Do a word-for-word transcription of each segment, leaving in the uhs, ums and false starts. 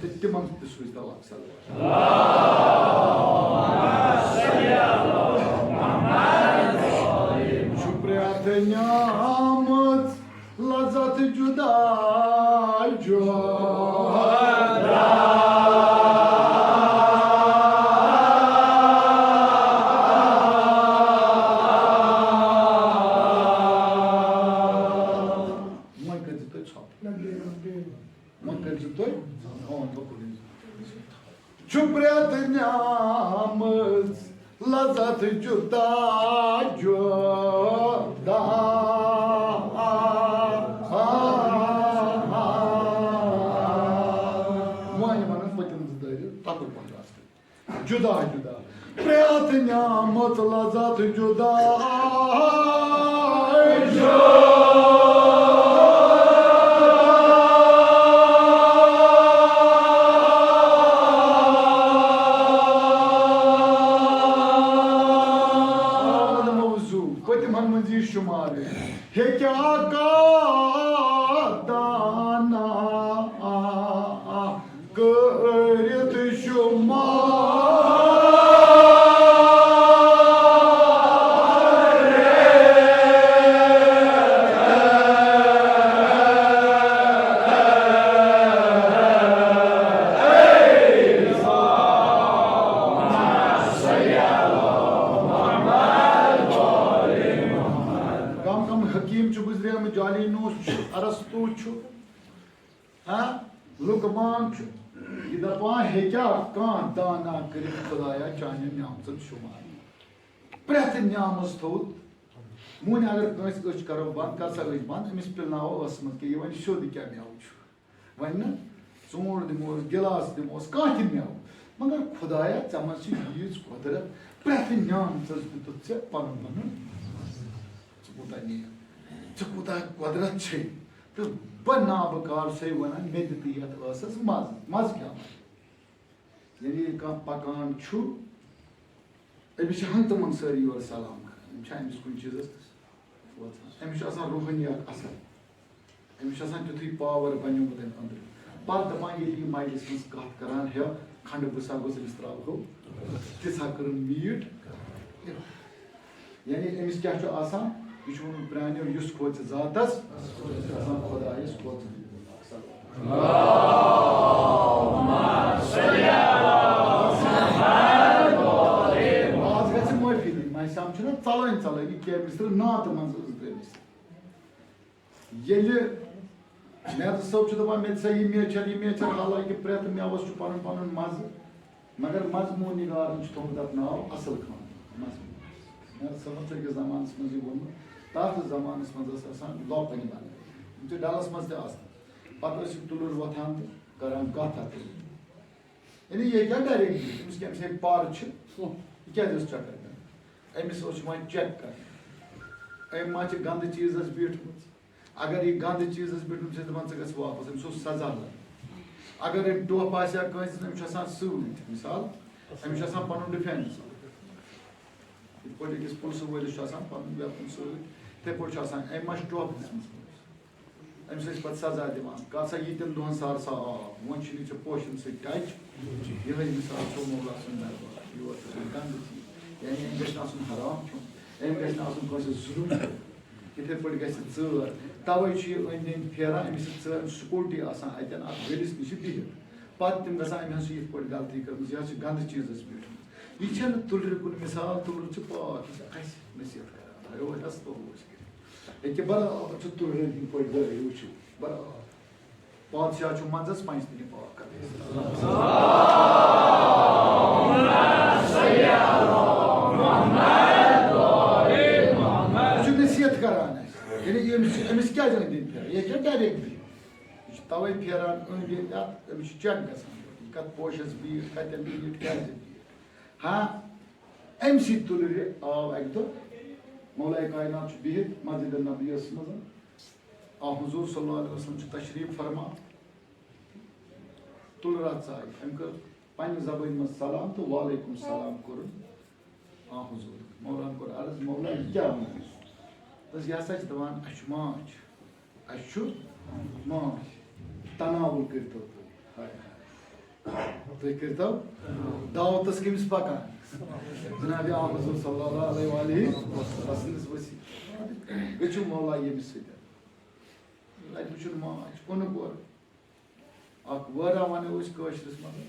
تہٕ تِمن تہِ سوٗزتو اکھ صلوات۔ چھُ پرٛٮ۪تھ نیامٕژ لذت جدا جدا۔ وۄنۍ کٔرۍزِ تُہۍ ژھۄپہٕ۔ وۄنۍ کٔرۍزِ تُہۍ، اَوا، بہٕ کُنُے۔ چھُ پرٛٮ۪تھ نیامٕژ لذت جدا جدا۔ وۄنۍ وَنَن پٔتِم زٕ دٲیرٕ تَتُر پَہَن رَژھ۔ جدا جدا۔ پرٛٮ۪تھ نیامٕژ لذت جدا جدا۔ موضوع پٔتِمَن منٛز یہِ شُمار۔ ہیٚکیٛاہ کانٛہہ دانا کٔرِتھ شُمار؟ کم کم حکیم چھُ گُزریمُت، جالینوس چھُ، ارسطو چھُ، ہاں، لقمان چھُ۔ یہِ دپان، ہیٚکیٛاہ کانٛہہ دانا کٔرِتھ خدایا چانٮ۪ن نعمژن شُمار؟ پرٛٮ۪تھ نعمژ تھوٚوُتھ۔ وۄنۍ اگر کٲنٛسہِ أچھ کرو بنٛد، کر سا أچھ بنٛد، أمِس پِلناوو ٲسہٕ منٛز کہِ یہِ وَنہِ سیوٚد کیٛاہ مٮ۪وٕ چھُ۔ وَنہِ نہ، ژوٗنٛٹھ دِموس، گِلاس دِموس، کانٛہہ تہِ مٮ۪وٕ۔ مگر خدایا، ژےٚ منٛز چھِ ییٖژ قۄدرت، پرٛٮ۪تھ نعمژس دیُتُتھ ژےٚ پنُن پنُن۔ ژٕ کوٗتاہ نیک، ژےٚ کوٗتاہ قۄدرت چھے۔ تہٕ بہٕ نابکار چھُسے وَنان، مےٚ دِتٕے یَتھ ٲسَس مَزٕ۔ مَزٕ کیٛاہ وَنہٕ؟ ییٚلہِ یہِ کانٛہہ پَکان چھُ، أمِس چھِ ہنٛگتہٕ منٛگہٕ سٲری یورٕ سلام کران۔ یِم چھِ أمِس کُنہِ چیٖزَس وٲژمٕژ۔ أمِس چھُ آسان روحٲنی اکھ اثر۔ أمِس چھُ آسان تیُتھُے power بنیومُت أمۍ أنٛدرٕ۔ پَتہٕ دَپان، ییٚلہِ یہِ مجلِس منٛز کَتھ کران ہیٚو، کھنٛڈٕ بٕسا گوٚژھ أمِس ترٛاوہو، تِژھا کٔرٕن میٖٹھ۔ یعنی أمِس کیٛاہ چھُ آسان؟ یہِ چھُ ووٚنمُت پرٛانیو، یُس کھوژِ ذاتَس، چھُ آسان خۄدایَس کھوژُن۔ آز گژھِ معٲفی دِنۍ، ماہِ صیام چھُنہ ژَلٲنۍ ژَلٲنۍ، یہِ کیٛاہ أمِس ترٛٲو ناتہٕ منٛز أنٛدرٕ أمِس۔ ییٚلہِ میتہٕ صٲب چھُ دَپان، مےٚ دِ سا یہِ میچھر، یہِ میچھر، حالانکہِ پرٛٮ۪تھ مٮ۪وَس چھُ پَنُن پَنُن مَزٕ، مگر مَزٕ مون نِگارَن چھُ تھوٚومُت اَتھ ناو اَصٕل خان۔ مَزٕ مون۔ میتہٕ صٲبَن چھُ أکِس زمانَس منٛز یہِ ووٚنمُت، تَتھ زمانَس منٛز ٲس آسان لۄپَنہِ بَنٲوِتھ۔ یِم چھِ ڈَلَس منٛز تہِ آسان۔ پَتہٕ ٲسۍ یِم تُلُر وۄتھان تہٕ کَران کَتھ اَتھ۔ یعنی یہِ کیٛاہ direct دِیہِ؟ أمِس کیٛاہ، أمِس ہے پَر چھِ، یہِ کیٛازِ ٲس چَکَر کَران؟ أمِس اوس یِوان check کَرنہٕ، أمۍ ما چھِ گنٛدٕ چیٖزَس بیٖٹھمٕژ۔ اگر یہِ گنٛدٕ چیٖزَس بیٖٹھمٕژ چھِ، دَپان، ژٕ گژھ واپَس، أمِس اوس سزا لَگان۔ اگر أمۍ ٹوپھ آسہِ ہا کٲنٛسہِ، أمِس چھُ آسان سۭتۍ، مِثال، أمِس چھُ آسان پَنُن defence۔ یِتھ پٲٹھۍ أکِس پُلسہٕ وٲلِس چھُ آسان پَنُن weapon سۭتۍ، تِتھَے پٲٹھۍ چھُ آسان، أمۍ ما چھِ ٹوپھ دِژمٕژ کٲنٛسہِ؟ أمِس ٲسۍ پَتہٕ سزا دِوان، کر سا ییٖتٮ۪ن دۄہَن سر سا آب، وۄنۍ چھُنہٕ ژےٚ پوشَن سۭتۍ touch۔ یِہوٚے مِثال چھُ مولا سُنٛد دربار، یور چھُ آسان گنٛدٕ چیٖز۔ یعنی أمۍ گژھِ نہٕ آسُن حرام کھیوٚن، أمۍ گژھِ نہٕ آسُن کٲنٛسہِ ظُلُم کھیوٚن۔ یِتھَے پٲٹھۍ گژھِ ژٲر، تَوَے چھُ یہِ أنٛدۍ أنٛدۍ پھیران، أمِس چھِ ژٲر security آسان اَتٮ۪ن اَتھ گٔلِس نِش بِہِتھ۔ پَتہٕ تِم گژھان، أمۍ حظ چھِ یِتھ پٲٹھۍ غلطی کٔرمٕژ، یہِ حظ چھِ گنٛدٕ چیٖزَس پٮ۪ٹھ۔ یہِ چھَنہٕ تُلرِ کُن مِثال، تُلُر چھِ پاک، یہِ چھِ اَسہِ نصیحت کران، ہیو اَسہِ توبہٕ وٕچھ کٔرِتھ۔ ییٚکیٛاہ برابر چھُ تُلرِ ہِنٛدۍ پٲٹھۍ گٲڑۍ وٕچھِو، برابر۔ پادشاہ چھُ منٛزَس، پنٛجتنہِ پاک کران۔ یہِ چھُ نصیحت کران اَسہِ۔ یعنی أمِس چھِ، أمِس کیٛازِ أنٛدۍ أنٛدۍ پھیران؟ یہِ کیٛاہ direct دی؟ یہِ چھُ تَوَے پھیران أنٛدۍ أنٛدۍ اَتھ، أمِس چھُ check گژھان، یہِ کَتھ پوشَس بیٖٹھ، کَتٮ۪ن بیٖٹھ، کیٛازِ بیٖٹھ۔ ہاں، أمۍ سٕے تُلرِ آو اَکہِ دۄہ، مولائے کائنات چھُ بِہِتھ مسجد نبویَس منٛز، آ حضور صلی اللہ علیہ وسلم چھُ تشریف فرما، تُلرا ژایہِ۔ أمۍ کٔر پننہِ زبٲنۍ منٛز سلام تہٕ وعلیکم سلام کوٚرُن۔ آ حضور۔ مولان کوٚر عرض، مولا، یہِ کیٛاہ وَنان؟ دوٚپُس، یہِ ہسا چھِ دَپان، اَسہِ چھُ ماچھ، اَسہِ چھُ ماچھ، تناوُل کٔرۍتو تُہۍ۔ ہاے ہاے۔ تُہۍ کٔرۍتو دعوتس کٔمِس پکان؟ جناب آ حضور صلی اللہ علیہ وآلہ وسلمس ؤسیٖلہٕ۔ أسۍ چھِ مولا ییٚمِس سۭتۍ۔ اَتہِ وٕچھُن ماچھ، کُنہٕ گوٚر۔ اکھ وٲرا وَنو أسۍ کٲشرِس منٛز۔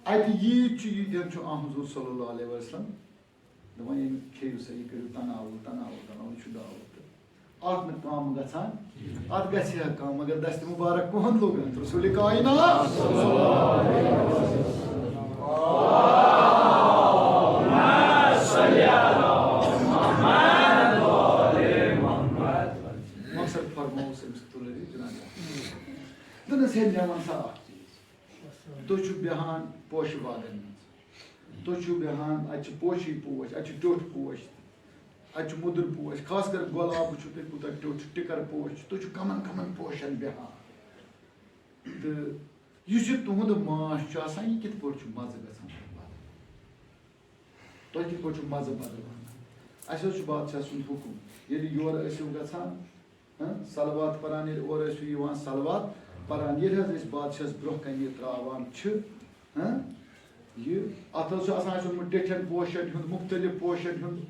اَتہِ ییٖتۍ چھُ، ییٖتٮ۪ن چھُ آ حضور صلی اللہ علیہ وسلم دَپان، ییٚمہِ کھیٚیِو سا، یہِ کٔرِو تناوُل، تناوُل، تناوُل، یہِ چھُ دعوت۔ اَتھ نہٕ کم گژھان، اَتھ گژھِ ہا کم، مگر دستِ مُبارک کُہُنٛد لوٚگ اَتھ؟ رسول کائنات۔ مقصد فرمووُس أمِس تُلٲوِتھ جناب۔ دوٚپنَس، ہے، مےٚ وَن سا اَکھ چیٖز۔ تُہۍ چھِو بیٚہان پوشہٕ باغن منٛز، تُہۍ چھِو بیٚہان، اَتہِ چھِ پوشی پوش، اَتہِ چھِ ٹیوٚٹھ پوش، اَتہِ چھُ مُدُر پوش، خاص کر گۄلاب وٕچھِو تُہۍ کوٗتاہ ٹیوٚٹھ چھُ، ٹِکر پوش چھُ، تُہۍ چھِو کَمن کَمن پوشن بیٚہان۔ تہٕ یُس یہِ تُہُنٛد ماچھ چھُ آسان، یہِ کِتھ پٲٹھۍ چھُ مَزٕ گژھان تَمہِ پَتہٕ؟ تۄہہِ کِتھ پٲٹھۍ چھُو مَزٕ بدلان؟ اَسہِ حظ چھُ بادشاہ سُنٛد حُکُم، ییٚلہِ یورٕ ٲسِو گژھان، ہاں، صلوات پران، ییٚلہِ اورٕ ٲسِو یِوان صلوات پران، ییٚلہِ حظ أسۍ بادشاہَس برٛونٛہہ کَنہِ یہِ ترٛاوان چھِ، ہاں، یہِ، اَتھ حظ چھُ آسان اَسہِ اوٚنمُت ٹیٚٹھٮ۪ن پوشَن ہُنٛد، مُختٔلِف پوشَن ہُنٛد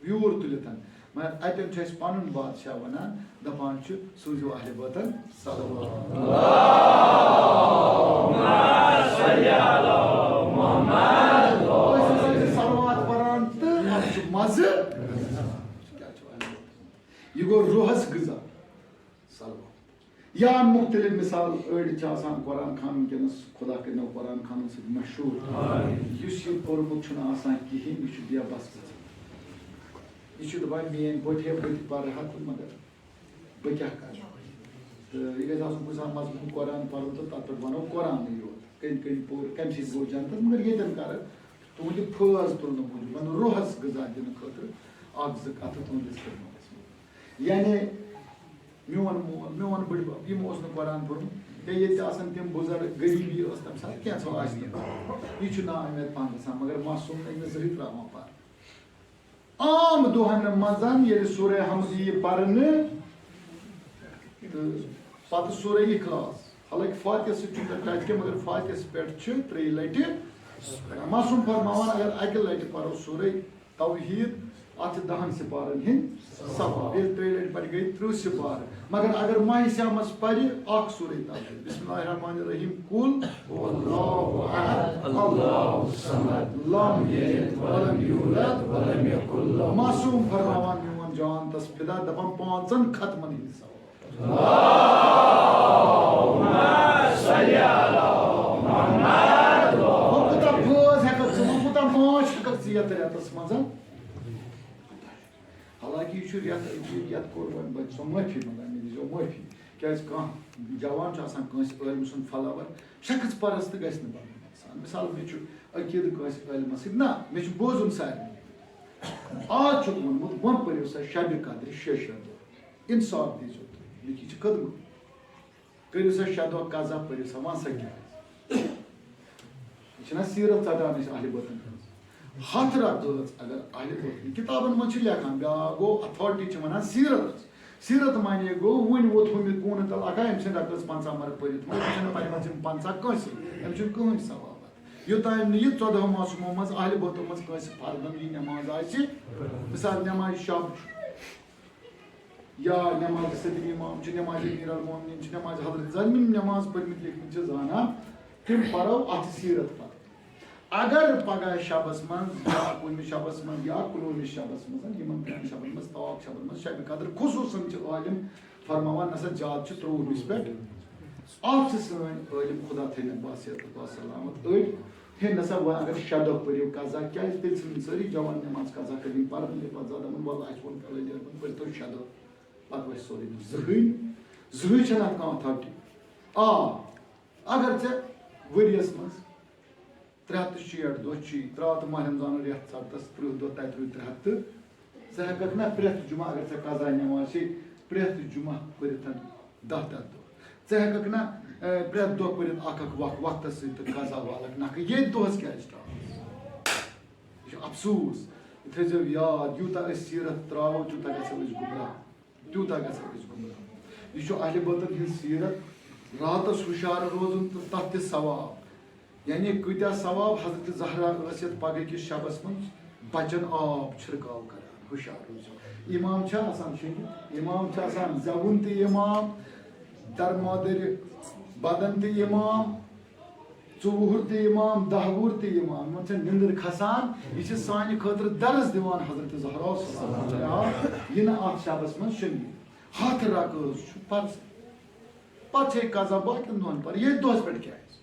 ویوٗر تُلِتھ، مگر اَتٮ۪ن چھُ اَسہِ پَنُن بادشاہ وَنان، دَپان چھُ، سوٗزِو اہلِ وطن صلوات۔ أسۍ ہسا چھِ صلوات پران تہٕ اَتھ چھُ مَزٕ۔ کیٛاہ چھُ اہلِ وطن؟ یہِ گوٚو روحس غذا۔ صلوات۔ یا مُختٔلِف مثال، أڑۍ چھِ آسان قرآن خوان وٕنکیٚنَس، خدا کٔرِنو قرآن خوانَن سۭتۍ مشہوٗر۔ یُس یہِ پوٚرمُت چھُنہٕ آسان کِہیٖنۍ، یہِ چھُ بے بس گژھان۔ یہِ چھُ دَپان، میٛٲنۍ بٔٹھۍ ہے، بہٕ تہِ پَرٕ ہا تہٕ مگر بہٕ کیٛاہ کَرٕ؟ تہٕ یہِ گژھِ آسُن کُنہِ ساتہٕ مضموٗن قرآن پَرُن تہٕ تَتھ پٮ۪ٹھ وَنو قرآنٕے یوت۔ کٔمۍ کٔمۍ پوٚر، کَمہِ سۭتۍ گوٚو جنتَس؟ مگر ییٚتٮ۪ن کَرٕ تُہُنٛدِ فٲض تُلنہٕ موٗجوٗب، وَنہٕ روحَس غذا دِنہٕ خٲطرٕ اَکھ زٕ کَتھٕ تُہٕنٛدِس خدمتَس منٛز۔ یعنی میون مول، میون بٕڈبب، یِمو اوس نہٕ قرآن پوٚرمُت، یا ییٚتہِ آسَن تِم بُزرگ، غریٖبی ٲس تَمہِ ساتہٕ، کینٛژھو آسہِ نہٕ۔ یہِ چھُ نااُمید پَہَن گژھان، مگر معصوم نہٕ أمِس زٕہٕے ترٛاوان پَرنہٕ۔ عام دۄہَن منٛز ییٚلہِ سورہ حمد یی پَرنہٕ، تہٕ پَتہٕ سورہ اخلاص، حالانکہ فاتحہ سۭتۍ چھُنہٕ تَتھ ٹچ کینٛہہ، مگر فاتحہ پٮ۪ٹھ چھِ ترٛیٚیہِ لَٹہِ معصوم فرماوان، اگر اَکہِ لَٹہِ پَرو سورہ توحید، اتھ چھِ دہن سپارن ہٕنٛدۍ ثواب۔ ییٚلہِ ترٛیٚیہِ لٹہِ پرِ گٔے ترٕٛہ سپارٕ۔ مگر اگر ماہِ صیامس پرِ اکھ سورہ توحید، بسم اللہ الرحمن الرحیم، قل هو اللہ احد، اللہ الصمد، لم یلد ولم یولد ولم یکن لہ۔ معصوم فرماوان میون جان تس فدا، دپان پانٛژن ختمن ہٕنٛدۍ ثواب۔ وۄنۍ کوٗتاہ بٲژ ہٮ۪ککھ ژٕ، وۄنۍ کوٗتاہ ماچھ ہٮ۪ککھ ژٕ یتھ رٮ۪تس منٛز؟ حالانکہ یہِ چھُ رٮ۪تھ عجیٖب، یتھ کوٚر وۄنۍ بہٕ سۄ معٲفی منٛگان، مےٚ دیٖزیو معٲفی۔ کیازِ کانٛہہ جوان چھُ آسان کٲنٛسہِ عٲلمہٕ سُنٛد follower، شخص پرست گژھِ نہٕ بنُن انسان۔ مثال، مےٚ چھُ عقیٖدٕ کٲنٛسہِ عٲلمس سۭتۍ، نہ، مےٚ چھُ بوزُن سارنٕے۔ آز چھُکھ ووٚنمُت، وۄنۍ پٔرِو سا شبِ قدرِ شےٚ شےٚ دۄہ۔ انصاف دیٖزیو تُہۍ، مےٚ کیٛاہ چھِ خدمت؟ کٔرِو سا شےٚ دۄہ قضا، پٔرِو سا، وَن سا کیٛاہ؟ یہِ چھِنہ سیٖرت ژَٹان أسۍ اہلِ باطن ہٕنٛز؟ ہَتھ رکٲژ اگر اہلِ باطن، کِتابَن منٛز چھِ لیکھان، بیٛاکھ گوٚو authority چھِ وَنان سیٖرتَس۔ سیٖرت معنی گوٚو، وٕنۍ ووت ہُمہِ کوٗنہٕ تَل اَکھا، أمۍ سٕنٛدۍ رکٲژ پنٛژاہ مَرٕ پٔرِتھ، مگر یہِ چھَنہٕ پَرِمَژٕ یِم پنٛژاہ کٲنٛسہِ، أمِس چھُنہٕ کٕہٕنۍ ثواب اَتھ۔ یوٚتام نہٕ یہِ ژۄدہو معصوٗمو منٛز اہلِ باطن منٛز کٲنٛسہِ فردَن یہِ نٮ۪ماز آسہِ، مثال نٮ۪مازِ شب چھُ، یا نماز صدر امام چھِ، نماز امیر المومنین چھِ، نماز حضرت زن، یِم نماز پٔرمٕتۍ لیکھمٕتۍ چھِ زانان، تِم پرو اتھ سیرت پتہٕ۔ اگر پگاہ شبس منٛز یا کُنہِ شبس منٛز یا کُنوُہمِس شبس منٛز، یِمن ترٛٮ۪ن شبن منٛز، طاق شبن منٛز، شب قدر خصوصاً چھِ عٲلم فرماوان، نسا زیادٕ چھِ ترٛووُہمِس پٮ۪ٹھ، اتھ چھِ سٲنۍ عٲلم خدا تھٲینَکھ باصحت و باسلامت أڑۍ۔ ہے نسا وۄنۍ اگر شےٚ دۄہ پٔرِو قضا، کیٛازِ تیٚلہِ ژھٕنٕنۍ سٲری جوان نماز قضا کٔرِنۍ، پرنہٕ یہِ پتہٕ زیادٕ یِمن، وَلہٕ اَسہِ ووٚن کَلٲے نیرمٕژ، پٔرۍتو شےٚ دۄہ، پتہٕ وَسہِ سورُے نِش۔ زٕہٕے، زٕہٕے چھَنہٕ اَتھ کانٛہہ authority۔ آ، اگر ژےٚ ؤریَس منٛز ترٛےٚ ہَتھ تہٕ شیٹھ دۄہ چھی، ترٛاو تہٕ ماہِ رمضانُک رٮ۪تھ ژَٹتَس تٕرٛہ دۄہ، تَتہِ روٗدۍ ترٛےٚ ہَتھ تہٕ ژٕ ہٮ۪کَکھ نا پرٛٮ۪تھ جمعہ، اگر ژےٚ قضا نٮ۪ماز چھے، پرٛٮ۪تھ جمعہ پٔرِتھ دَہ دَہ دۄہ۔ ژٕ ہٮ۪کَکھ نا، اے، پرٛٮ۪تھ دۄہ پٔرِتھ اَکھ اَکھ وق وقتَس سۭتۍ تہٕ قضا والَکھ نَکھٕ۔ ییٚتہِ دۄہَس کیٛازِ ترٛاوَکھ؟ یہِ چھُ افسوٗس۔ یہِ تھٲیزیو یاد، یوٗتاہ أسۍ سیٖرت ترٛاوو، تیوٗتاہ گژھو أسۍ گمراہ۔ تیوٗتاہ گژھو أسۍ گمراہ۔ یہِ چھُ اہلِ باطن ہٕنٛز سیٖرت۔ راتس ہُشار روزُن تہٕ تتھ تہِ ثواب۔ یعنی کۭتیاہ ثواب حضرت زہرا ٲس یتھ پگہہ کِس شبس منٛز بچن آب چھرکاو کران۔ ہُشار روٗزِو۔ امام چھا آسان شٔنگِتھ؟ امام چھا آسان زیوُن تہِ امام، درمادرِ بدن تہِ امام، ژوٚوُہُر تہِ امام، دَہ وُہُر تہِ امام۔ یِمن چھےٚ نِندٕر کھسان۔ یہِ چھِ سانہِ خٲطرٕ درس دِوان حضرت زہرا صلی اللہ علیہ وسلم۔ یہِ نہٕ اتھ شبس منٛز شٔنگِتھ۔ ہتھ رکٲژ چھُ پرزٕ۔ پتہٕ چھے قضا باقین دۄہن پر۔ ییٚتھۍ دۄہس پٮ۪ٹھ کیٛازِ؟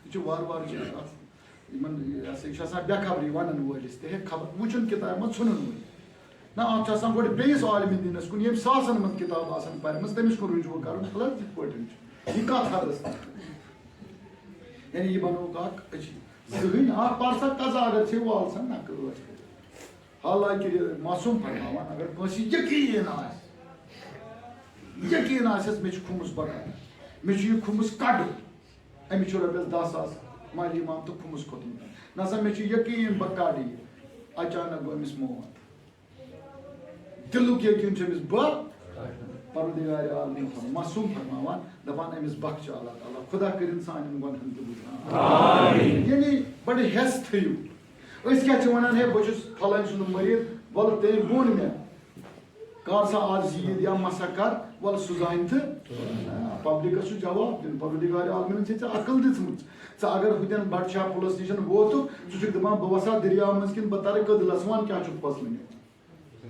یہِ چھُ وارٕ وارٕ چھِ اَتھ یِمن، یہِ ہسا، یہِ چھُ آسان بے خبری وَنن وٲلِس تہِ، ہے خبر وٕچھُن کِتابہِ منٛز ژھٕنُن وٲلِس۔ نہ، اَتھ چھُ آسان گۄڈٕ بیٚیِس عالمِ دیٖنَس کُن، ییٚمۍ ساسَن منٛز کِتاب آسَن پَرِمَژٕ، تٔمِس کُن رُجوع کَرُن، خلق یِتھ پٲٹھۍ چھُ۔ یہِ کَتھ حدس تام؟ یعنی یہِ بَنووُکھ اَکھ أچی۔ زٕہٕنۍ اَکھ پَر سا قضا اگر ژھے وال سا نہ کٲش کٔرِتھ۔ حالانکہ یہِ معصوم فرماوان، اگر کٲنٛسہِ یقیٖن آسہِ، یقیٖن آسٮ۪س مےٚ چھُ کھُمُس بکار، مےٚ چھُ یہِ کھُمُس کَڑُن، أمِس چھُ رۄپیَس دَہ ساس مالی امام تہٕ کھُمُس کھوٚتمُت۔ نہ سا، مےٚ چھُ یقیٖن بہٕ کَڑٕ یہِ، اچانک گوٚو أمِس موت۔ دِلُک یقیٖن چھُ أمِس بہٕ پروردگار عالمین فرما-، معصوم فرماوان، دَپان أمِس بخشہِ اللہ تعالیٰ، خدا کٔرِن سانٮ۪ن گۄنہَن تہِ بُجراو۔ یعنی بڑٕ ہٮ۪س تھٲیِو۔ أسۍ کیٛاہ چھِ وَنان، ہے بہٕ چھُس فلٲنۍ سُنٛد مٔریٖد، وَلہٕ تٔمۍ ووٚن مےٚ، کر سا آز یہِ عیٖد یا مسا کر، وَلہٕ سُہ زانہِ تہٕ۔ آ، پبلکس چھُ جواب دیُن، پروردگار عالمینن چھے ژےٚ عقل دِژمٕژ۔ ژٕ اگر ہُتٮ۪ن بڈشاہ پُلس نِش ووتُکھ، ژٕ چھُکھ دپان بہٕ وسہٕ ہا دٔریاو منٛز کِنہٕ بہٕ ترٕ کٔدلس، وَن کیٛاہ چھُکھ فٲصلہٕ نیُن؟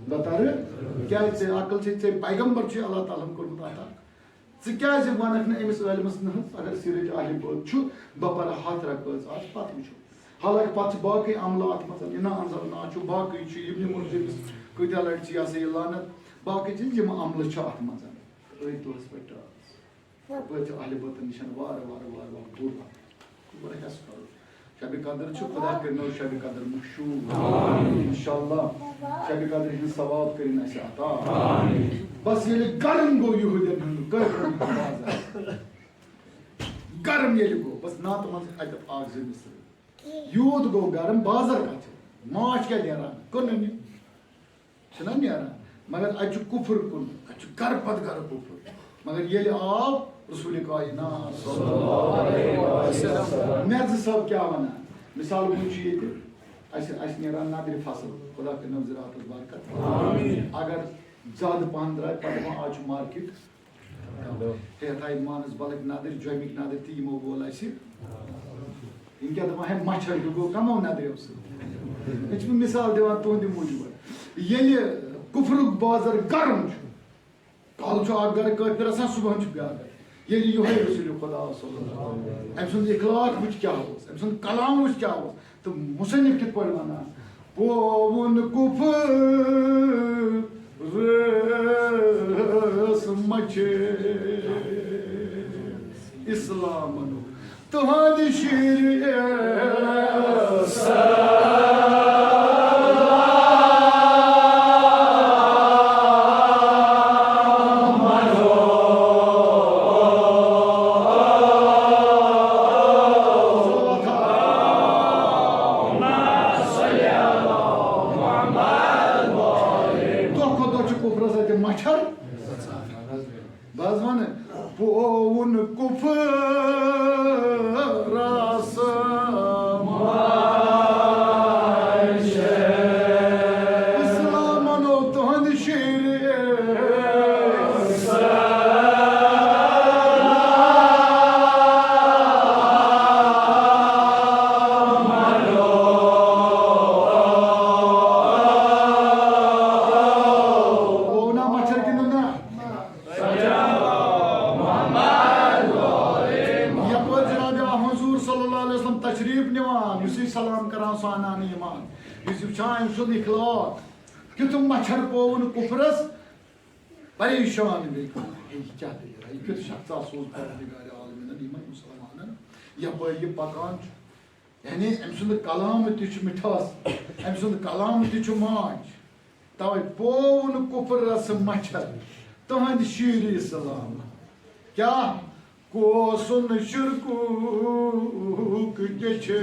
بہٕ ترٕ، کیٛازِ ژےٚ عقل چھے، ژےٚ پیغمبر چھُے اللہ تعالیٰ ہن کوٚرمُت عطا۔ ژٕ کیٛازِ وَنکھ نہٕ أمِس عٲلمَس نہ حظ، اگر سِرٕچ آلہِ بٲتھ چھُ، بہٕ پَرٕ ہَتھ رکٲژ آز، پَتہٕ وٕچھو۔ حالانکہ پَتہٕ چھِ باقٕے عملہٕ اَتھ منٛز، اِنا انزلنا چھُ، باقٕے چھُ، ابن منذر کۭتیٛاہ لَٹہِ چھِ یہِ ہسا یہِ لعنت، باقٕے چیٖز، یِم عملہٕ چھِ اَتھ منٛز۔ أتھۍ دۄہَس پٮ۪ٹھ درٛاس۔ یَپٲرۍ چھِ اہلِ بٲتَن نِش وارٕ وارٕ وارٕ وارٕ دوٗر واتان۔ بڑٕ ہٮ۪س کرو۔ شبِ قدر چھُ، خدا کٔرِنو شبِ قدر مشہوٗر۔ انشاءاللہ شبِ قدر ہٕنٛز ثواب کٔرِن اَسہِ عطا۔ بس ییٚلہِ گرم گوٚو یہودٮ۪ن ہُنٛد، کٲفرن ہُنٛد بازار۔ گرم ییٚلہِ گوٚو، بس ناتہٕ منٛز اَتٮ۪تھ اکھ زٕ مِصرٕ۔ یوٗت گوٚو گرم، بازر کتھ چھِ؟ ماچھ کیٛاہ نیران؟ کٕنُن یہِ۔ چھُنہ نیران؟ مگر اَتہِ چھُ کُفر کُن، اَتہِ چھُ گرٕ پتہٕ گرٕ کُفر۔ مگر ییٚلہِ آو رسول کائنات صلی اللہ علیہ وسلم، میرزٕ صٲب کیٛاہ وَنان؟ مثال کُن چھُ ییٚتہِ اَسہِ، اَسہِ نیران ندرِ فصل، خدا کٔرِنو زِراعتس برکت۔ اگر زیادٕ پہن درٛاے، پتہٕ ما آز چھُ مارکیٹ ہے، تھایہِ مانس بلٕکۍ ندٕرۍ، جۄمِکۍ ندٕرۍ تہِ یِمو وول اَسہِ۔ یِم کیٛاہ دَپان، ہے، مَچھر ہیوٗ گوٚو کَمو ندریو سۭتۍ۔ أسۍ چھِ مثال دِوان تُہنٛدِ موٗجوٗب۔ ییٚلہِ کُفرُک بازر گرم چھُ، کالہٕ چھُ اکھ گرٕ کٲفِر آسان، صُبحن چھُ بیٛاکھ گرٕ۔ ییٚلہِ یِہوٚے رسول خدا صلی اللہ علیہ وسلم، أمۍ سُنٛد اخلاق وٕچھ کیٛاہ اوس، أمۍ سُنٛد کلام وٕچھ کیٛاہ اوس، تہٕ مصنف کِتھ پٲٹھۍ وَنان؟ پووُن کُفرس مچھِ اسلامن تہنٛدِ شیٖرِ۔ دۄہ کھۄتہٕ دۄہ چھُ کُفرس اَتہِ مَچھر۔ بہٕ حظ وَنہٕ، پووُن کُفرس مَچھِ۔ اسلامن او تُہنٛدِ شیٖرِ۔ او نا مَچھر کِنہٕ نہ؟ یپٲرۍ جناب حضور صلی اللہ علیہ وسلم تشریف نِوان، یُس یہِ سلام کران، سُہ انان ایمان، یُس یہِ وٕچھان، أمۍ سُنٛد اخلاق کیُتھ مَچھر پووُن کُفرس، پریشان گٔے۔ ہے، یہِ کیٛاہ دٔلیٖل؟ یہِ کیُتھ شخصا سوٗز پروردگار عالمینن یِمن مُسلمانن؟ یپٲرۍ یہِ پکان چھُ، یعنی أمۍ سُنٛد کلام تہِ چھُ مِٹھاس، أمۍ سُنٛد کلام تہِ چھُ ماچھ۔ توے پووُن کُفرس مَچھر تُہنٛدِ شیٖرِ اسلام۔ کیٛاہ کوسُن شرکُک کیچھِ؟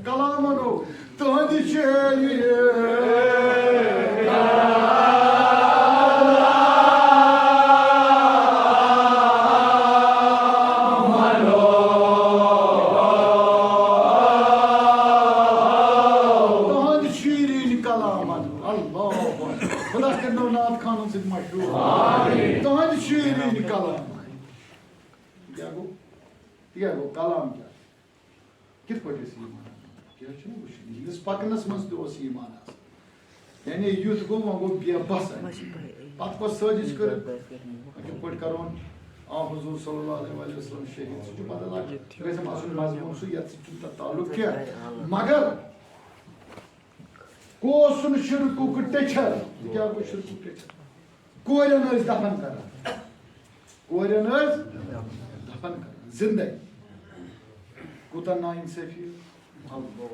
کلامن او تُہنٛدِ شیٖرِ۔ کیٛاہ گوٚو؟ تہِ کیٛاہ گوٚو؟ کلام کیٛاہ؟ کِتھ پٲٹھۍ ٲسۍ ایٖمان اَنان؟ کیٛاہ چھُنہٕ وٕچھُن؟ یِہِنٛدِس پَکنَس منٛز تہِ اوس ایٖمان آسان۔ یعنی یُتھ گوٚو، وۄنۍ گوٚو بے بَس اَتہِ۔ پَتہٕ کۄس سٲزِش کٔرٕکھ؟ کِتھ پٲٹھۍ کَرون؟ آ، حضور صلی اللہ علیہ وَسلم شہیٖد۔ سُہ چھُ بدل اَکھ، گژھِ آسُن مضموٗن سُہ، یَتھ سۭتۍ چھُنہٕ تَتھ تعلق کینٛہہ۔ مگر کُس اوسُن شِرکُک ٹیچھر؟ یہِ کیٛاہ گوٚو شِرکُک ٹیچھر؟ کورٮ۪ن ٲسۍ دفن کران۔ کورٮ۪ن ٲسۍ دفن کران۔ زندے۔ کوٗتاہ ناانصٲفی۔ اللہ۔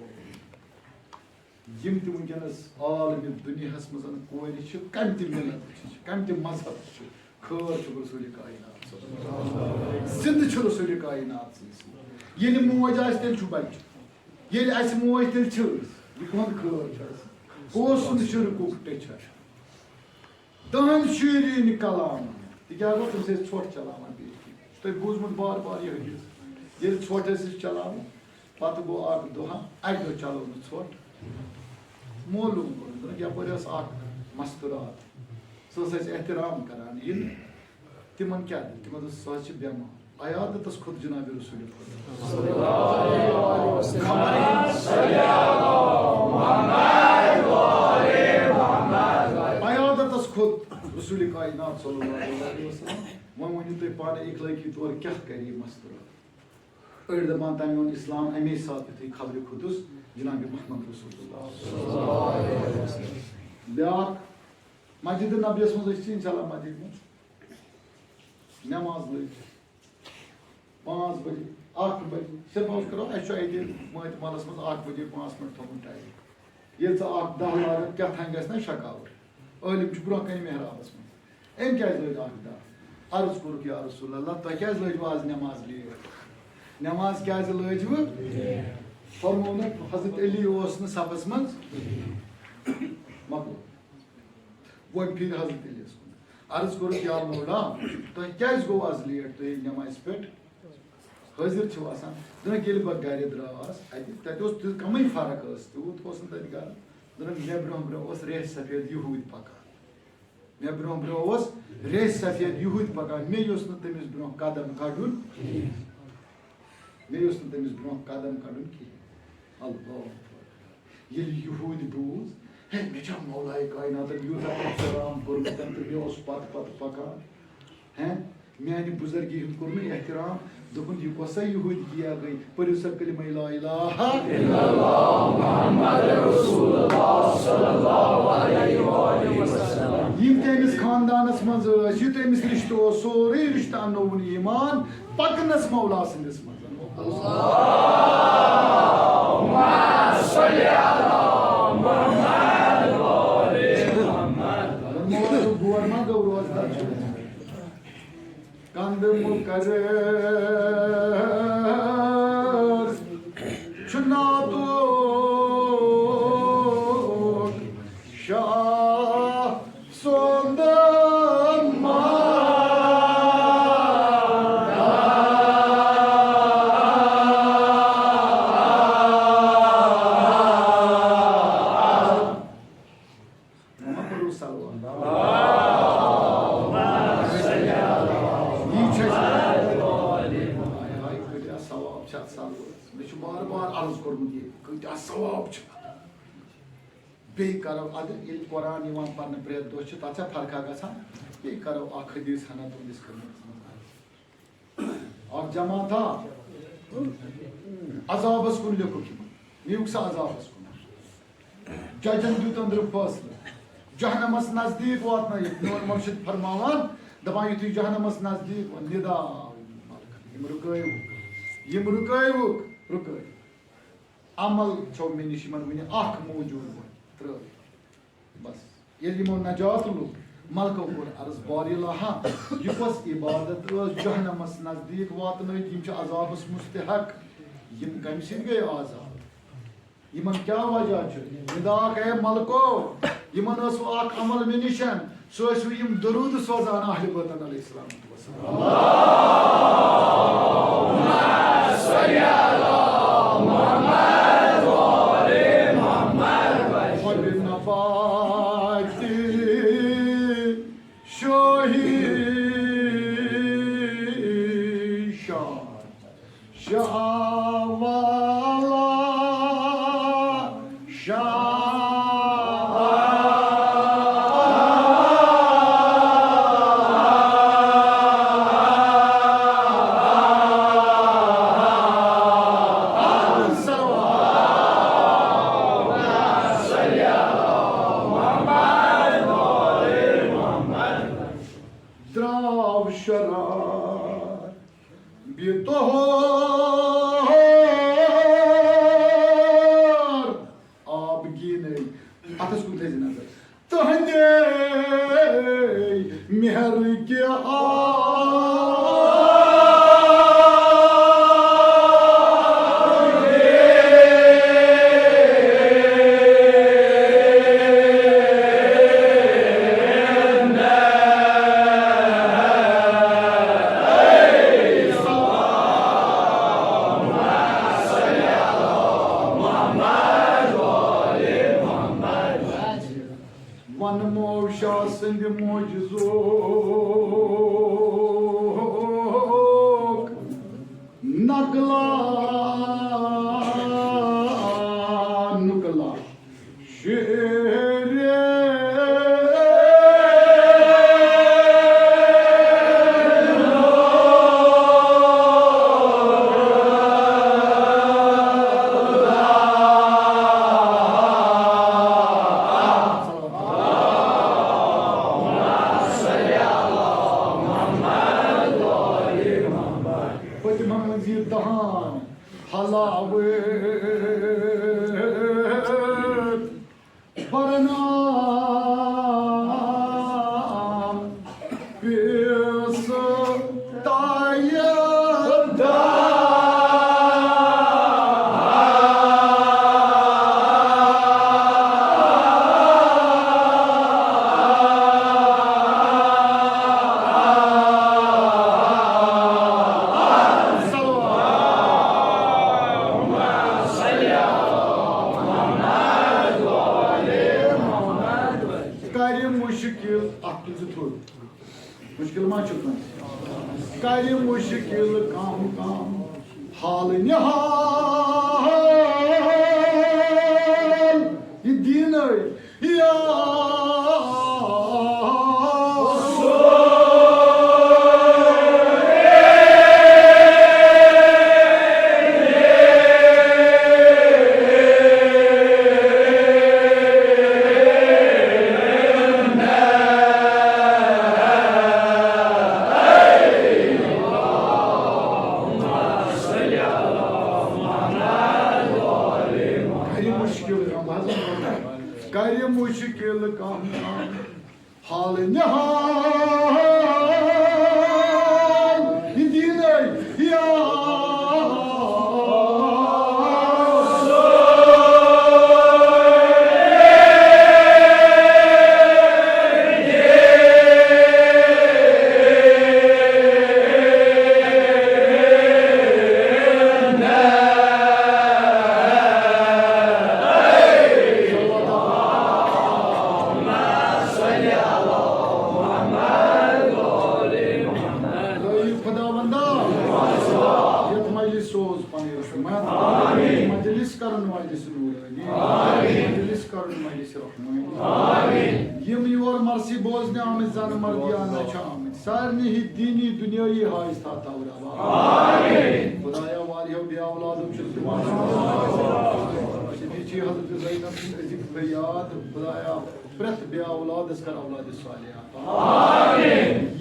یِم تہِ وٕنکیٚنَس عالمِ دُنیاہَس منٛز کورِ چھِ، کَمہِ تہِ مِلتٕچ چھِ، کَمہِ تہِ مذہبٕچ چھِ، خٲر چھُ رسول کائنات صلی اللہ علیہ وسلم۔ زِندٕ چھُ رسول کائنات صلی اللہ علیہ وسلم۔ ییٚلہِ موج آسہِ، تیٚلہِ چھُ بَچہِ۔ ییٚلہِ اَسہِ موج، تیٚلہِ چھِ أسۍ۔ یہِ کُہُنٛد خٲر چھُ اَسہِ؟ کُس سُنٛد شِرکُک ٹیچھر؟ تُہٕنٛدۍ شیٖریٖن کلام۔ تہِ کیٛاہ گوٚو؟ تٔمِس ٲسۍ ژھۄٹھ چلاوان بیٚیہِ کِنۍ۔ چھُ تۄہہِ بوٗزمُت بار بار یہِ حدیث؟ ییٚلہِ ژھۄٹھ ٲسۍ أسۍ چلاوان، پتہٕ گوٚو اکھ دۄہا، اکہِ دۄہ چلو نہٕ ژھۄٹھ۔ معلوم کوٚر، دوٚپُکھ، یپٲرۍ ٲس اکھ مستورات، سۄ ٲس اَسہِ احترام کران، یہِ نہٕ۔ تِمن کیٛاہ دِتھ؟ تِمن دوٚپ، سۄ حظ چھِ بٮ۪مار۔ عیادتس کھوٚت جناب رسول خدا۔ عیادتس کھوٚت رسول کائنات صلی اللہ علیہ وسلم۔ وۄنۍ ؤنِو تُہۍ پانہٕ اخلٲقی طور کیٛاہ کرِ یہِ مستورات؟ أڑۍ دَپان، تَمہِ اوٚن اِسلام اَمے ساتہٕ، یُتھُے خبرِ کھوٚتُس جناب محمد رسول اللہ۔ بیٛاکھ، مسجد نبیَس منٛز ٲسۍ، اِنشاء اللہ، مسجد منٛز نٮ۪ماز لٔج۔ پانٛژھ بجے، اَکھ بجے، suppose کَرو، اَسہِ چھُ اَتہِ مٲتۍ محلَس منٛز اَکھ بجے پانٛژھ منٹ تھوٚومُت time۔ ییٚلہِ ژٕ اَکھ دَہ لاگَکھ، کیٛاہ تام گژھِ نا شکاوٹ۔ عٲلِم چھُ برٛونٛہہ کَنہِ محرابَس منٛز۔ أمۍ کیٛازِ لٲج اَکھ دَہ؟ عرض کوٚرُکھ، یا رسول اللہ، تۄہہِ کیٛازِ لٲجوٕ آز نٮ۪ماز late؟ نٮ۪ماز کیٛازِ لٲجوٕ؟ فرموونَکھ، حضرت علی اوس نہٕ صفَس منٛز۔ مۄکلو۔ وۄنۍ پھِرِ حضرت علیَس کُن۔ عرض کوٚرُکھ، یا مولا، تۄہہِ کیٛازِ گوٚو آز late؟ تُہۍ ییٚلہِ نٮ۪مازِ پٮ۪ٹھ حٲضِر چھِو آسان۔ دوٚپُکھ، ییٚلہِ بہٕ گَرِ درٛاس اَتہِ، تَتہِ اوس تیُتھ کَمٕے فرق ٲس، تیوٗت اوس نہٕ تَتہِ گَرم۔ دوٚپُن، مےٚ برٛونٛہہ برٛونٛہہ اوس ریٚہہ سفید یہوٗدۍ پَکان۔ مےٚ برٛونٛہہ برٛونٛہہ اوس ریٚہہ سفید یہوٗدۍ پَکان۔ مےٚ یوٚژھ نہٕ تٔمِس برٛونٛہہ قدم کَڑُن۔ مےٚ یوٚژھ نہٕ تٔمِس برٛونٛہہ قدم کَڑُن کِہیٖنۍ۔ اللہ اکبر۔ ییٚلہِ یہوٗدۍ بوٗز، ہے، مےٚ چھا مولایہِ کائناتَن یوٗتاہ احترام کوٚرمُت تہٕ مےٚ اوس پَتہٕ پَتہٕ پَکان۔ ہے، میانہِ بُزرگی ہُنٛد کوٚر مےٚ احترام۔ دوٚپُن، یہِ کۄس سا یہوٗدگیا گٔے؟ پٔرِو سا کلمہ لا الہ الا اللہ محمد رسول اللہ صلی اللہ علیہ وآلہ وسلم۔ یِم تہِ أمِس خاندانس منٛز ٲسۍ، یہِ تہِ أمِس رِشتہٕ اوس، سورُے رِشتہٕ اَننووُن ایمان پکنس مولا سٕنٛدِس منٛز۔ اللہم صل علی محمد وآل محمد۔ مولا، گور ما گوٚو روزدار چھُ؟ کند مقرر چھُ ناتُک شاہ سُنٛد مال۔ محمد رسول اللہ۔ یی چھِ اَسہِ، ہاے ہاے، کۭتیٛاہ ثواب چھِ اَتھ سَلوٲرِس۔ مےٚ چھُ بار بار عرض کوٚرمُت ییٚتہِ، کۭتیٛاہ ثواب چھِ اَتھ۔ بیٚیہِ کَرو اَدٕ، ییٚلہِ قرآن یِوان پَرنہٕ پرٛٮ۪تھ دۄہ چھِ، تَتھ چھا فرقہ گژھان؟ بیٚیہِ کَرو اَکھ حدیٖث ہنا تُہٕنٛدِس خدمتَس منٛز عرض۔ اکھ جماعت آ عذابس کُن لیوٚکھُکھ یِمن۔ نیوٗکھ سا عذابس کُن۔ ججن دیُت أنٛدرٕ فٲصلہٕ۔ جہنمس نزدیٖک واتنٲیِتھ۔ میون مرشد فرماوان، دپان، یُتھُے جہنمس نزدیٖک ووت، ندا آو یِمن ملکن۔ یِم رُکٲیوُکھ۔ یِم رُکٲیوُکھ۔ رُکٲیِو۔ عمل چھو مےٚ نِش یِمن وُنہِ اکھ موجود وۄنۍ۔ ترٛٲوِتھ۔ بس، ییٚلہِ یِمو نجات لوٚب، ملکو کوٚر عرض، باری اللہ، یہِ کۄس عبادت ٲس جہنمس نزدیٖک واتنٲوِتھ، یِم چھِ عذابس مستحق، یِم کمہِ سۭتۍ گٔے آزاد؟ یِمن کیٛاہ وجہ چھُ؟ ندا آکھ، اے ملکو، یِمن ٲس وۄنۍ اکھ عمل مےٚ نِشن، سُہ ٲسِو یِم درود سوزان اہل بیتن علیہ السلام۔ وبنفاتی شاہی بے طہور آب گیٖنَے۔ اَتھَس کُن تھٲیزِ نظر۔ تُہنٛدے مہر کہِ آب ونمو شاہ سٕنٛدِ معجزُک نقلا نقلا شعرِ پٔتمہِ منٛز یہِ دہان ہلاوت برنام پیس تایہ کرِ مشکل، اتھ تُلزِ تھوٚد۔ مشکل ما چھُ کٲنٛسہِ؟ کرِ مشکل کم کم حال نہال۔ یہِ دیٖنٕے یا کرِ مشکل کم، بہٕ حظ وَنہٕ، کرِ مشکل کم کم حال نہال۔ یہِ دیٖنٕے یا خداوندا، یتھ مجلس سوز پنٕنۍ رحمت۔ مجلس کرن والہِ سٕنٛدۍ نورٲنی۔ مجلس کرن والہِ سٕنٛدۍ رحمت۔ یِم یور مرثی بوزنہِ آمٕتۍ، زن مرد یا نہ چھِ آمٕتۍ، سارنٕے ہٕنٛدۍ دینی دُنیٲیی حاجتہٕ تھاو روا۔ خدایا، واریاہو بے اولادو چھِ تِم۔ شفیع چھِ حضرت زینب سٕنٛدۍ أزِکۍ فریاد۔ خدایا، پرٛٮ۪تھ بے اولادس کر اولاد صالح عطا۔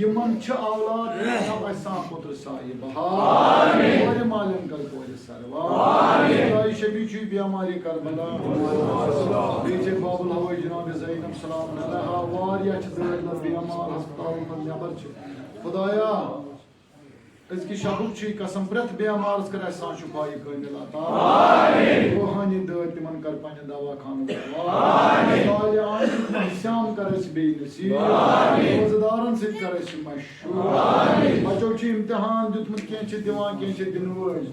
یِمن چھِ اولاد، تھاو اَسہِ سان پُتر صاحب بہار۔ کورِ مالٮ۪ن کر کورِ سروا۔ خدای شفیع چھُے بیمارِ کربلا۔ بیٚیہِ چھِ باب الہوٲے جناب زینب سلام علیہا۔ واریاہ چھِ دٲدۍ لَر بیمار، ہسپتالن منٛز نٮ۪بر چھِ۔ خدایا، أزکہِ شبُک چھُے قسم، پرٛٮ۪تھ بیمارس کر اَسہِ سان شفایہِ کٲمِل عطا۔ روحٲنی دٲدۍ تِمن کر پننہِ دوا خانُک دوا۔ صالحان ہُنٛد احسان کر اَسہِ بیٚیہِ نصیب۔ روزٕ دارن سۭتۍ کر اَسہِ مشہوٗر۔ بچو چھُ امتحان دیُتمُت، کینٛہہ چھِ دِوان، کینٛہہ چھِ دِنہٕ وٲلۍ۔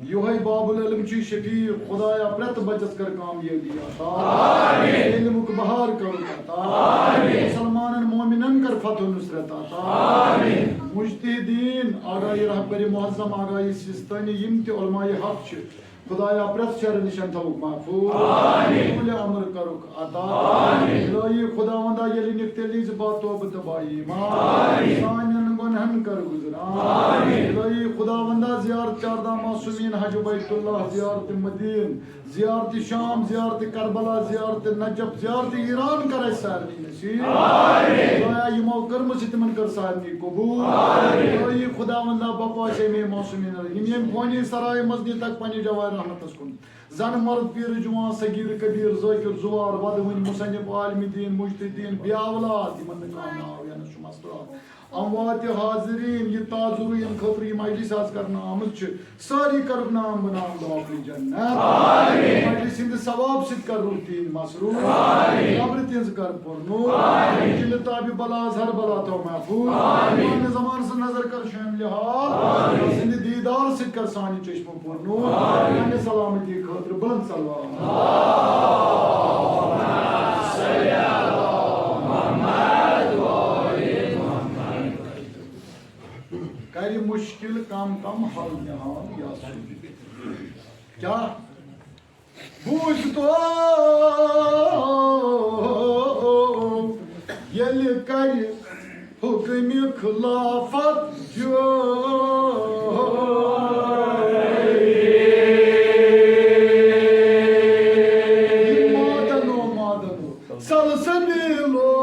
یِہوٚے باب العلم چھُے شفیع، خدایا، پرٛٮ۪تھ بچس کر کامیٲبی عطا۔ علمُک بہار کرُکھ عطا۔ مسلمانن مومنن کر فتح و نصرت عطا۔ مجتہدین، آگاہی رہبر معظم، آگاہی سیستانی، یِم تہِ علماء حق چھِ، خدایا، پرٛٮ۪تھ شرٕ نِشن تھاوُکھ محفوظ۔ قبول امر کرُکھ عطا۔ الہی خداوندا، ییٚلہِ نِکھ تیٚلہِ ییٖزِ با توبہٕ تہٕ با ایمان۔ سانٮ۪ن گۄنہن کر گُزران۔ الہی خداوندا، زیارت چاردہ معصومین، حج بیت اللہ، زیارت مدین، زیارت شام، زیارت کربلا، زیارت نجف، زیارت ایران کر اسہِ سارنٕے نصیب۔ آمین۔ خدایا، یِمو کٔرمٕژ چھِ تِمن کر سارنٕے قبول۔ آمین۔ اے خداوندا، بپا چھِ اَمے معصومین، یِم ییٚمہِ فونی سرایہِ منٛز نِتکھ پننہِ جوارِ رحمتس کُن۔ زن مرد، پیٖر، جوان، صغیر، کبیر، ذاکر، زوار، ودوٕنۍ، مصنف، عالم دین، مجتہد دین، بے اولاد، یِمن نہٕ کانٛہہ ناو ینس چھُ مسترات۔ اموات حاضرین، یہِ تازٕ روح یِم خٲطرٕ یہِ مجلس آز کرنہٕ آمٕژ چھِ، سٲری کرُکھ نام بنام داخل جنت۔ آمین۔ مجلس ہٕنٛدِ ثواب سۭتۍ کر روح تِہنٛدۍ مصروف۔ آمین۔ قبرِ تِہنٛز کر پُرنور۔ آمین۔ جِلہٕ تابِ بلا از ہر بلا تھاو محفوظ۔ آمین۔ پننہِ زمانہٕ سٕنٛز نظر کر شٲمِلِ حال۔ آمین۔ سٕنٛدِ دیٖدار سۭتۍ کر سانہِ چشمہٕ پُرنور۔ آمین۔ پننہِ سلامتی خٲطرٕ بلند صلوات۔ کرِ مشکل کم کم حل نہال یا سُہ۔ کیٛاہ؟ بوٗزتو ییٚلہِ کرِ حُکمہِ خلافت جٲری۔ یہِ مادنو، مادنو۔ سلسبیلو۔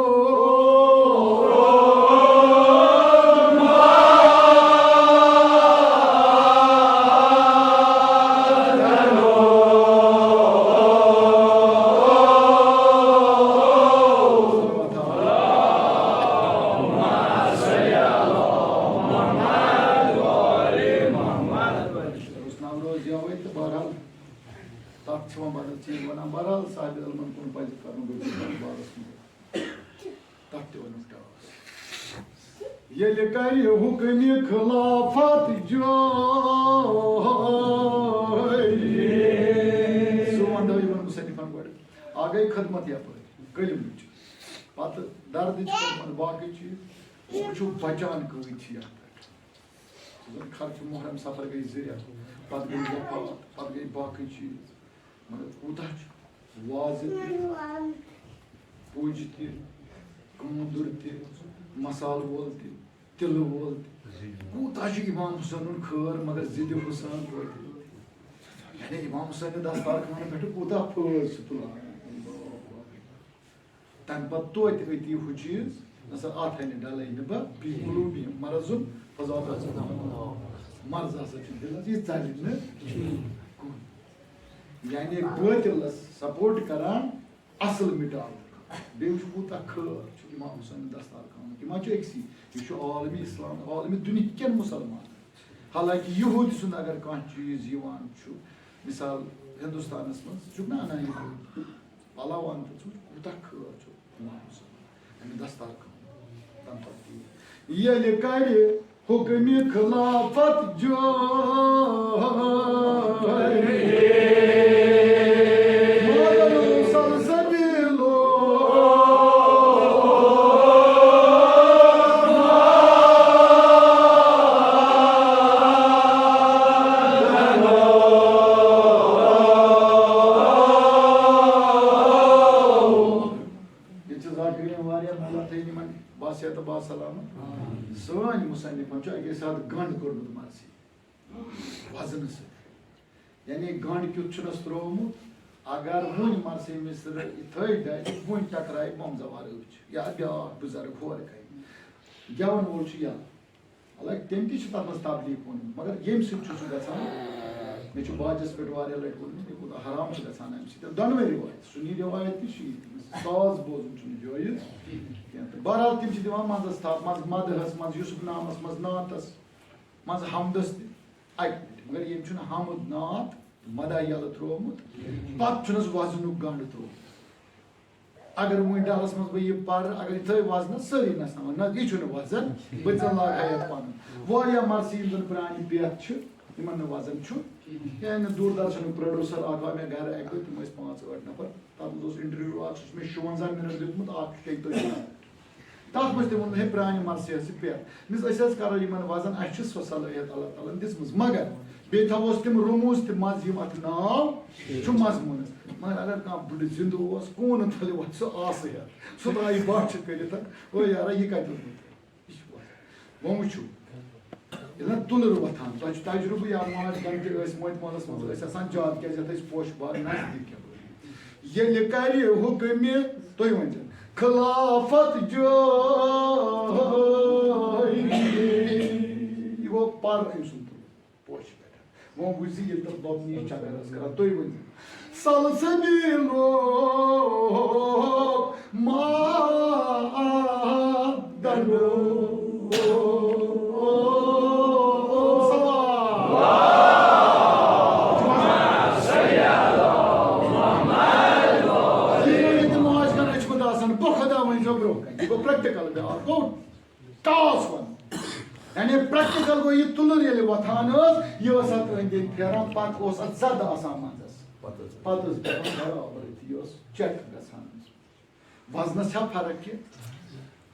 اوس ناو روز یوے تہٕ بہرحال تَتھ چھِ وۄنۍ بدل چیٖز وَنان۔ بہرحال صاحب علمَن کُن پَزِ کَرُن رجوع بارَس منٛز۔ تَتھ تہِ وَنُن ٹاس۔ ییٚلہِ کَرِ حُکمِ خلافت جٲری۔ سُہ وَنہٕ یِمَن مُصنِفَن گۄڈٕ۔ اَکھ گٔے خدمت یَپٲرۍ، کٔلمٕچ۔ پَتہٕ دَردٕچ خدمت، باقٕے چیٖز۔ سُہ چھُ بَچان کۭتۍ چھِ یَتھ پٮ۪ٹھ۔ زَن خرچہٕ محرم سفر گٔے زٕ رٮ۪تھ، پَتہٕ گٔے وفات، پَتہٕ گٔے باقٕے چیٖز۔ مگر کوٗتاہ چھُ وازٕ تہِ، پُج تہِ، کٲندُر تہِ، مسالہٕ وول تہِ، تِلہٕ وول تہِ۔ کوٗتاہ چھُ امام حسینُن خٲر، مگر ضدِ حسین توتہِ۔ یعنی امام حسین دستار خانہٕ پٮ۪ٹھٕ کوٗتاہ فٲض چھُ تُلان۔ تَمہِ پَتہٕ توتہِ أتی ہُہ چیٖز، نہ سا اَتھ ہَنہِ ڈَلَے نہٕ بہٕ، فی قلوبہم مرض فزادہم۔ مرض ہسا چھُ دِلَس، یہِ ژَلہِ نہٕ کُن۔ یعنی بٲطلَس سپورٹ کران، اَصٕل مِٹاوُن۔ بیٚیہِ وٕچھ کوٗتاہ خٲر چھُ اِمام حُسین دستار خانُک۔ یہِ ما چھُ أکسٕے، یہِ چھُ عالمِ اِسلام، عالمِ دُنہِکٮ۪ن مُسلمانَن۔ حالانکہِ یِہوٗدۍ سُنٛد اگر کانٛہہ چیٖز یِوان چھُ، مثال، ہِندُستانَس منٛز چھُکھ نہ اَنان یِہوٗدۍ۔ پَلو اَن تہٕ ژٕ وٕچھ، کوٗتاہ خٲر چھُ اِمام حُسین اَمہِ دستار خانُک۔ تَمہِ پَتہٕ تہِ ییٚلہِ کَرِ حُکمِ خلافت جٲری۔ مگر سلسبیلو۔ ییٚتہِ چھِ ذاکرین واریاہ، مولا تھٲیِن یِمن باصحت تہٕ باسلامت۔ سٲنۍ مُصنِفن چھُ اَکے ساتہٕ گنٛڈ کوٚرمُت مرثی وزنہٕ سۭتۍ۔ یعنی گنٛڈ کیُتھ چھُنس ترٛوومُت، اگر وُنہِ مرثی مصرٕ یِتھٲے ڈلہِ، وُنہِ ٹکرایہِ بۄم زوار أچھ یا بیٛاکھ بُزرگ ہورٕ کنہِ۔ گٮ۪وَن وول چھُ یَلہٕ۔ حالانکہِ تٔمۍ تہِ چھُ تَتھ منٛز تبلیغ ووٚنمُت، مگر ییٚمہِ سۭتۍ چھُ سُہ گژھان، مےٚ چھُ باجَس پٮ۪ٹھ واریاہ لَٹہِ ووٚنمُت، یہِ کوٗتاہ حرام چھُ گژھان اَمہِ سۭتۍ۔ دۄنوَے رِوایت، سُنی رِوایت تہِ، شیعی تہِ۔ ساز بوزُن چھُنہٕ جٲیِز کینٛہہ۔ تہٕ بہرحال تِم چھِ دِوان منٛزَس تھپھ، منٛز مدحَس منٛز، یوسف نامَس منٛز، نعتَس منٛز، حمدَس تہِ اَکہِ لَٹہِ۔ مگر ییٚمۍ چھُنہٕ حمد، نعت، مدح یَلہٕ ترٛوومُت، پَتہٕ چھُنَس وزنُک گنٛڈ ترٛوومُت۔ اگر وۄنۍ ڈلس منٛز بہٕ یہِ پرٕ، اگر یِتھٲے وزنس سٲری نژناوان، نہ، یہِ چھُنہٕ وزن، بہٕ تہِ زن لاگہٕ ہا یتھ پنُن۔ واریاہ مرثی یِم زن پرانہِ پٮ۪تھ چھِ، یِمن نہٕ وزن چھُ کینٛہہ۔ مےٚ دوٗردرشنُک پروڈیوسر اکھ آو مےٚ گرٕ اکہِ دۄہ، تِم ٲسۍ پانٛژھ ٲٹھ نفر، تتھ منٛز اوس انٹرویو اکھ، سُہ چھُ مےٚ شُونٛزاہ منٹ دیُتمُت، اکھ چھُ شیٚیہِ تٲجی منٹ۔ تَتھ منٛز تہِ ووٚن مےٚ، ہے، پرٛانہِ مرثی حظ چھِ پٮ۪ٹھ۔ مےٚ دوٚپمَس، أسۍ حظ کَرو یِمَن وَزَن، اَسہِ چھِ سۄ صلٲحیت اللہ تعالیٰ ہَن دِژمٕژ، مگر بیٚیہِ تھاووس تِم رموٗز تہِ منٛز، یِم اَتھ ناو چھُ مضموٗنَس۔ مگر اگر کانٛہہ بٕڈٕ زِندٕ اوس، کوٗنہٕ تَلہِ وَتھِ سُہ آسہٕ ہٮ۪تھ، سُہ ترٛایہِ بۄچھِ کٔرِتھ، او یارا، یہِ کَتہِ اوٚنمُت؟ یہِ چھُ وَزَن۔ وۄنۍ وٕچھِو، ییٚلہِ نہ تُلٕر وۄتھان، تۄہہِ چھُ تجرُبہٕ، یا ماجہِ گَنٛڈٕ ٲسۍ مٲلۍ مٲلَس منٛز ٲسۍ آسان زیادٕ، کیٛازِ یَتھ ٲسۍ پوشہٕ باغ نزدیٖک۔ ییٚلہِ کَرِ حُکمِ، تُہۍ ؤنۍ زیو، خلافت جٲری۔ یہِ گوٚو پَر أمۍ سُنٛد تُلُر پوشہِ پٮ۪ٹھ۔ وۄنۍ وٕچھ زِ ییٚلہِ تَتھ لۄبنہٕ یہِ چکر ٲس کران، تُہۍ ؤنۍ زیو۔ سلسبیلُک مادنُک سوال۔ ییٚلہِ تِم آز کَران چھِ پَتہٕ آسان، بہٕ خۄدا ؤنۍ زیو برٛونٛہہ کَنہِ۔ یہِ گوٚو پرٛٮ۪کٹِکَل بیٛاکھ، گوٚو ٹاس وَن۔ یعنی پرٛٮ۪کٹِکَل گوٚو، یہِ تُلٕر ییٚلہِ وۄتھان ٲس، یہِ ٲس اَتھ أنٛدۍ أنٛدۍ پھیران، پَتہٕ اوس اَتھ زَدٕ آسان منٛزَس۔ پَتہٕ ٲس پٮ۪وان برابر أتھی، یہِ ٲس چیک گژھان۔ وزنس چھا فرق کینٛہہ؟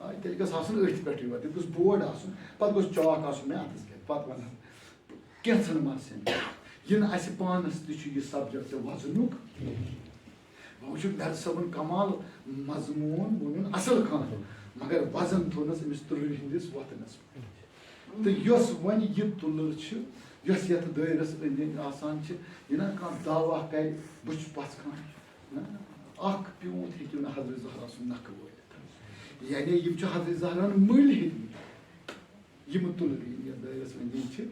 آ، تیٚلہِ گٔژھ آسُن أتھۍ پٮ۪ٹھٕے یوت، ییٚتہِ گوٚژھ بورڈ آسُن، پتہٕ گوٚژھ چاک آسُن مےٚ اَتھس کٮ۪تھ، پتہٕ ونہٕ بہٕ کینٛژھن مس ہٕنٛدۍ۔ یہِ نہٕ اَسہِ پانس تہِ چھُ یہِ سبجیکٹ وزنُک۔ وۄنۍ وٕچھِو مٮ۪رٕ صٲبُن کمال مضموٗن ووٚنُن اصل خان، مگر وزن تھوٚونس أمِس تُلرِ ہٕنٛدِس وۄتھنس۔ تہٕ یۄس وۄنۍ یہِ تُلر چھِ، یۄس یتھ دٲیرس أنٛدۍ أنٛدۍ آسان چھِ، یہِ نہ کانٛہہ دعویٰ کرِ، بہٕ چھُس پژھ خان۔ نہ، اکھ پیوٗنت ہیٚکِو نہٕ حضرت زہرا سُنٛد نکھٕ وٲلِتھ۔ یعنی یِم چھِ حضرت زہرا ہن مٔلۍ ہیٚتمٕتۍ، یِم تُلرِ یِم یتھ دٲیرس أنٛدۍ أنٛدۍ چھِ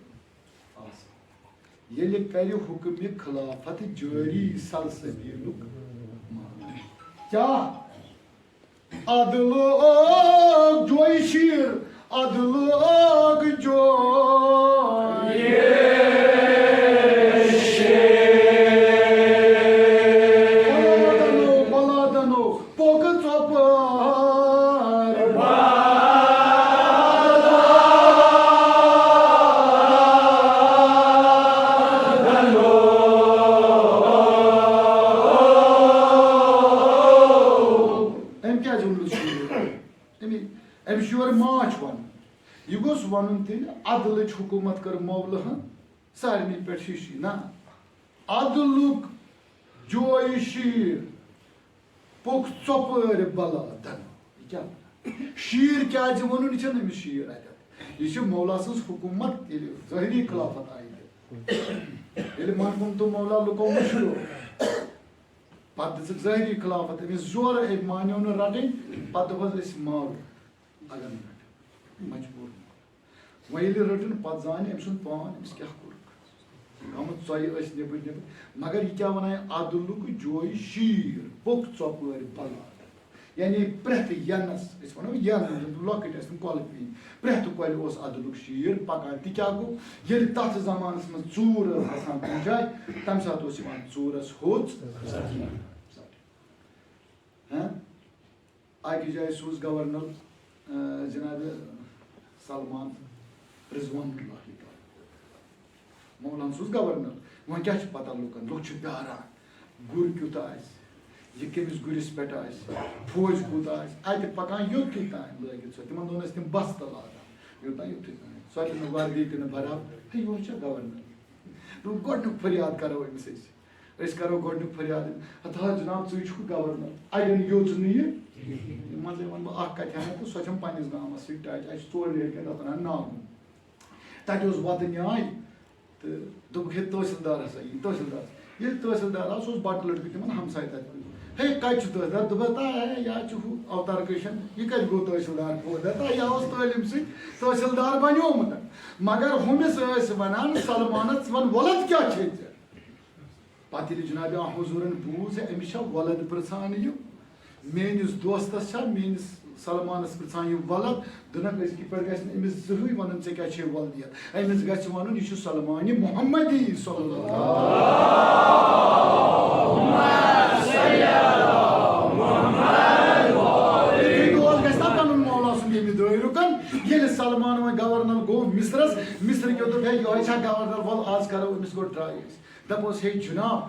آسان۔ ییٚلہِ کرِ حُکمِ خلافت جٲری سلسبیلُک مال۔ کیٛاہ؟ عدلُک جویہِ شیٖر، عدلُک جویہِ شیٖر۔ بلادنُک، بلادنُک پوٚک ژۄپٲرۍ۔ أمۍ کیٛازِ ووٚن نہٕ شیٖر؟ أمۍ، أمِس چھُ یورٕ ماچھ وَنُن۔ یہِ گوٚژھ وَنُن تیٚلہِ، عدلٕچ حکوٗمت کٔر مولہٕ ہن سارنٕے پٮ۪ٹھ ہِشی۔ نہ، عدلُک جویہِ شیٖر، پوٚک ژۄپٲرۍ بلا دَنہٕ۔ یہِ کیٛاہ وَنان؟ شیٖر کیٛازِ ووٚنُن؟ یہِ چھَنہٕ أمِس شیٖر اَتٮ۪تھ۔ یہِ چھِ مولا سٕنٛز حکوٗمت، ییٚلہِ ظٲہری خلافت آیہِ دِنہٕ۔ ییٚلہِ من کُن تہٕ مولا لُکو مٔشرو، پتہٕ دِژٕکھ ظٲہری خلافت أمِس زورٕ، أمۍ مانیو نہٕ رٹٕنۍ، پتہٕ دوٚپہس، "أسۍ مارو، اگر نہٕ رٹو، مجبوٗر مارو۔" وۄنۍ ییٚلہِ رٔٹٕن، پتہٕ زانہِ أمۍ سُنٛد پان، أمِس کیٛاہ کوٚرُکھ۔ گامہٕ ژۄیہِ ٲسۍ نیٚبٕرۍ نیٚبٕرۍ، مگر یہِ کیٛاہ وَنان، عدلُک جویہِ شیٖر، پوٚک ژۄپٲرۍ بلا۔ یعنی پرٛٮ۪تھ ینس، أسۍ وَنو ین، لۄکٕٹۍ ٲسۍ تِم کۄلہٕ پیٖنتۍ، پرٛٮ۪تھ کۄلہِ اوس عدلُک شیٖر پکان۔ تہِ کیٛاہ گوٚو؟ ییٚلہِ تتھ زمانس منٛز ژوٗر ٲس آسان کُنہِ جایہِ، تمہِ ساتہٕ اوس یِوان ژوٗرس ہوٚژ۔ ہاں؟ اکہِ جایہِ سوٗز گورنر، آ، جناب سلمان رضوان اللہ تعالیٰ۔ مولانا سوٗز گورنر۔ وۄنۍ کیٛاہ چھِ پتہ لُکن؟ لُکھ چھِ پیاران، گُر کیُتھ آسہِ، یہِ کٔمِس گُرِس پٮ۪ٹھ آسہِ، فوج کوٗتاہ آسہِ۔ اتہِ پکان یوٚتُے تام لٲگِتھ سۄ۔ تِمن دۄہن ٲسۍ تِم بستہٕ لاگان، یوٚتام یُتھُے تام۔ سۄ تہِ نہٕ وردی تہِ نہٕ برابر۔ ہے، یِہوٚے چھا گورنر؟ دوٚپُکھ، گۄڈٕنیُک فریاد کرو أمِس أسۍ۔ أسۍ کرو گۄڈٕنیُک فریاد، ہتا جناب، ژٕے چھُکھ گورنر، اَڑٮ۪ن یوٚژ نہٕ یہِ۔ منٛزَے وَنہٕ بہٕ اَکھ کَتھِ ہنا، تہٕ سۄ چھَم پنٛنِس گامَس سۭتۍ ٹچ، اَسہِ چھِ ژورِ ریٚتۍ کٮ۪ن تَتھ وَنان ناگُن۔ تَتہِ اوس وَتہٕ نیٛاے، تہٕ دوٚپُکھ، ہے، تحصیٖلدار ہسا یی، تحصیٖلدار۔ ییٚلہِ تحصیٖلدار آو، سُہ اوس بَٹہٕ لٔڑکہٕ تِمَن ہمساے تَتہِ۔ ہے، کَتہِ چھُ تحصیٖلدار؟ دوٚپُکھ، ہتا، ہے، یا چھُ ہُہ اوتار کرشن، یہِ کَتہِ گوٚو تحصیٖلدار؟ دوٚپُکھ، ہتا، یہِ اوس تعلیٖم سۭتۍ تحصیٖلدار بَنیومُت۔ مگر ہُمِس ٲسۍ وَنان، سلمانَس وَن، وۄلَد کیٛاہ چھے ژےٚ؟ پتہٕ ییٚلہِ جناب حضوٗرن بوٗز زِ أمِس چھا وۄلد پرژھان یہِ، میٲنِس دوستس چھا، میٲنِس سلمانس پرژھان یہِ وۄلد، دوٚپنکھ، أزکہِ پٮ۪ٹھ گژھِ نہٕ أمِس زٕہٕے ونُن، ژےٚ کیٛاہ چھے وۄلدیت۔ أمِس گژھِ ونُن، یہِ چھُ سلمانِ محمدی صلی اللہ علیہ وسلم۔ یہِ دود گژھِ نا پنُن مولا سُنٛد ییٚمہِ دٲیرُکن، ییٚلہِ سلمان وۄنۍ گورنر گوٚو مصرس، مصرٕکیو دوٚپ، ہے، یِہوٚے چھا گورنر، وَل، آز کرو أمِس گۄڈٕ ٹراے أسۍ۔ دَپوس، ہے جناب،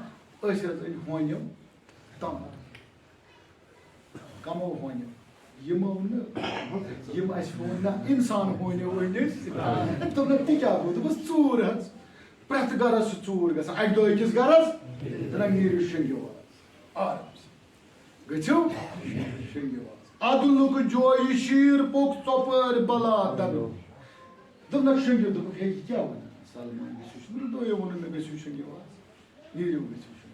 أسۍ حظ أنۍ ہونٮ۪و تَمبَر۔ کَمو ہونٮ۪و؟ یِمو نہٕ، یِم اَسہِ ہون نہ، اِنسان ہونٮ۪و أنۍ أسۍ۔ أمۍ دوٚپ، نہ، تہِ کیٛاہ گوٚو؟ دوٚپُس، ژوٗر حظ۔ پرٛٮ۪تھ گَرَس چھِ ژوٗر گژھان، اَکہِ دۄہ أکِس گَرَس، دَپان، نیٖرِو شۄنٛگِو آز۔ آرام سان۔ گٔژھِو شۄنٛگِو آز۔ عدلُک جویہِ شیٖر پوٚک ژۄپٲرۍ بَلا دَنہٕ۔ دوٚپنَکھ شۄنٛگِو، دوٚپُکھ، ہے، یہِ کیٛاہ وَنان؟ سلمان گٔژھِو شۄنٛگِو، دوٚپُکھ، تۄہے ووٚنوُ مےٚ گٔژھِو شۄنٛگِو آز، نیٖرِو گٔژھِو شۄنٛگِو۔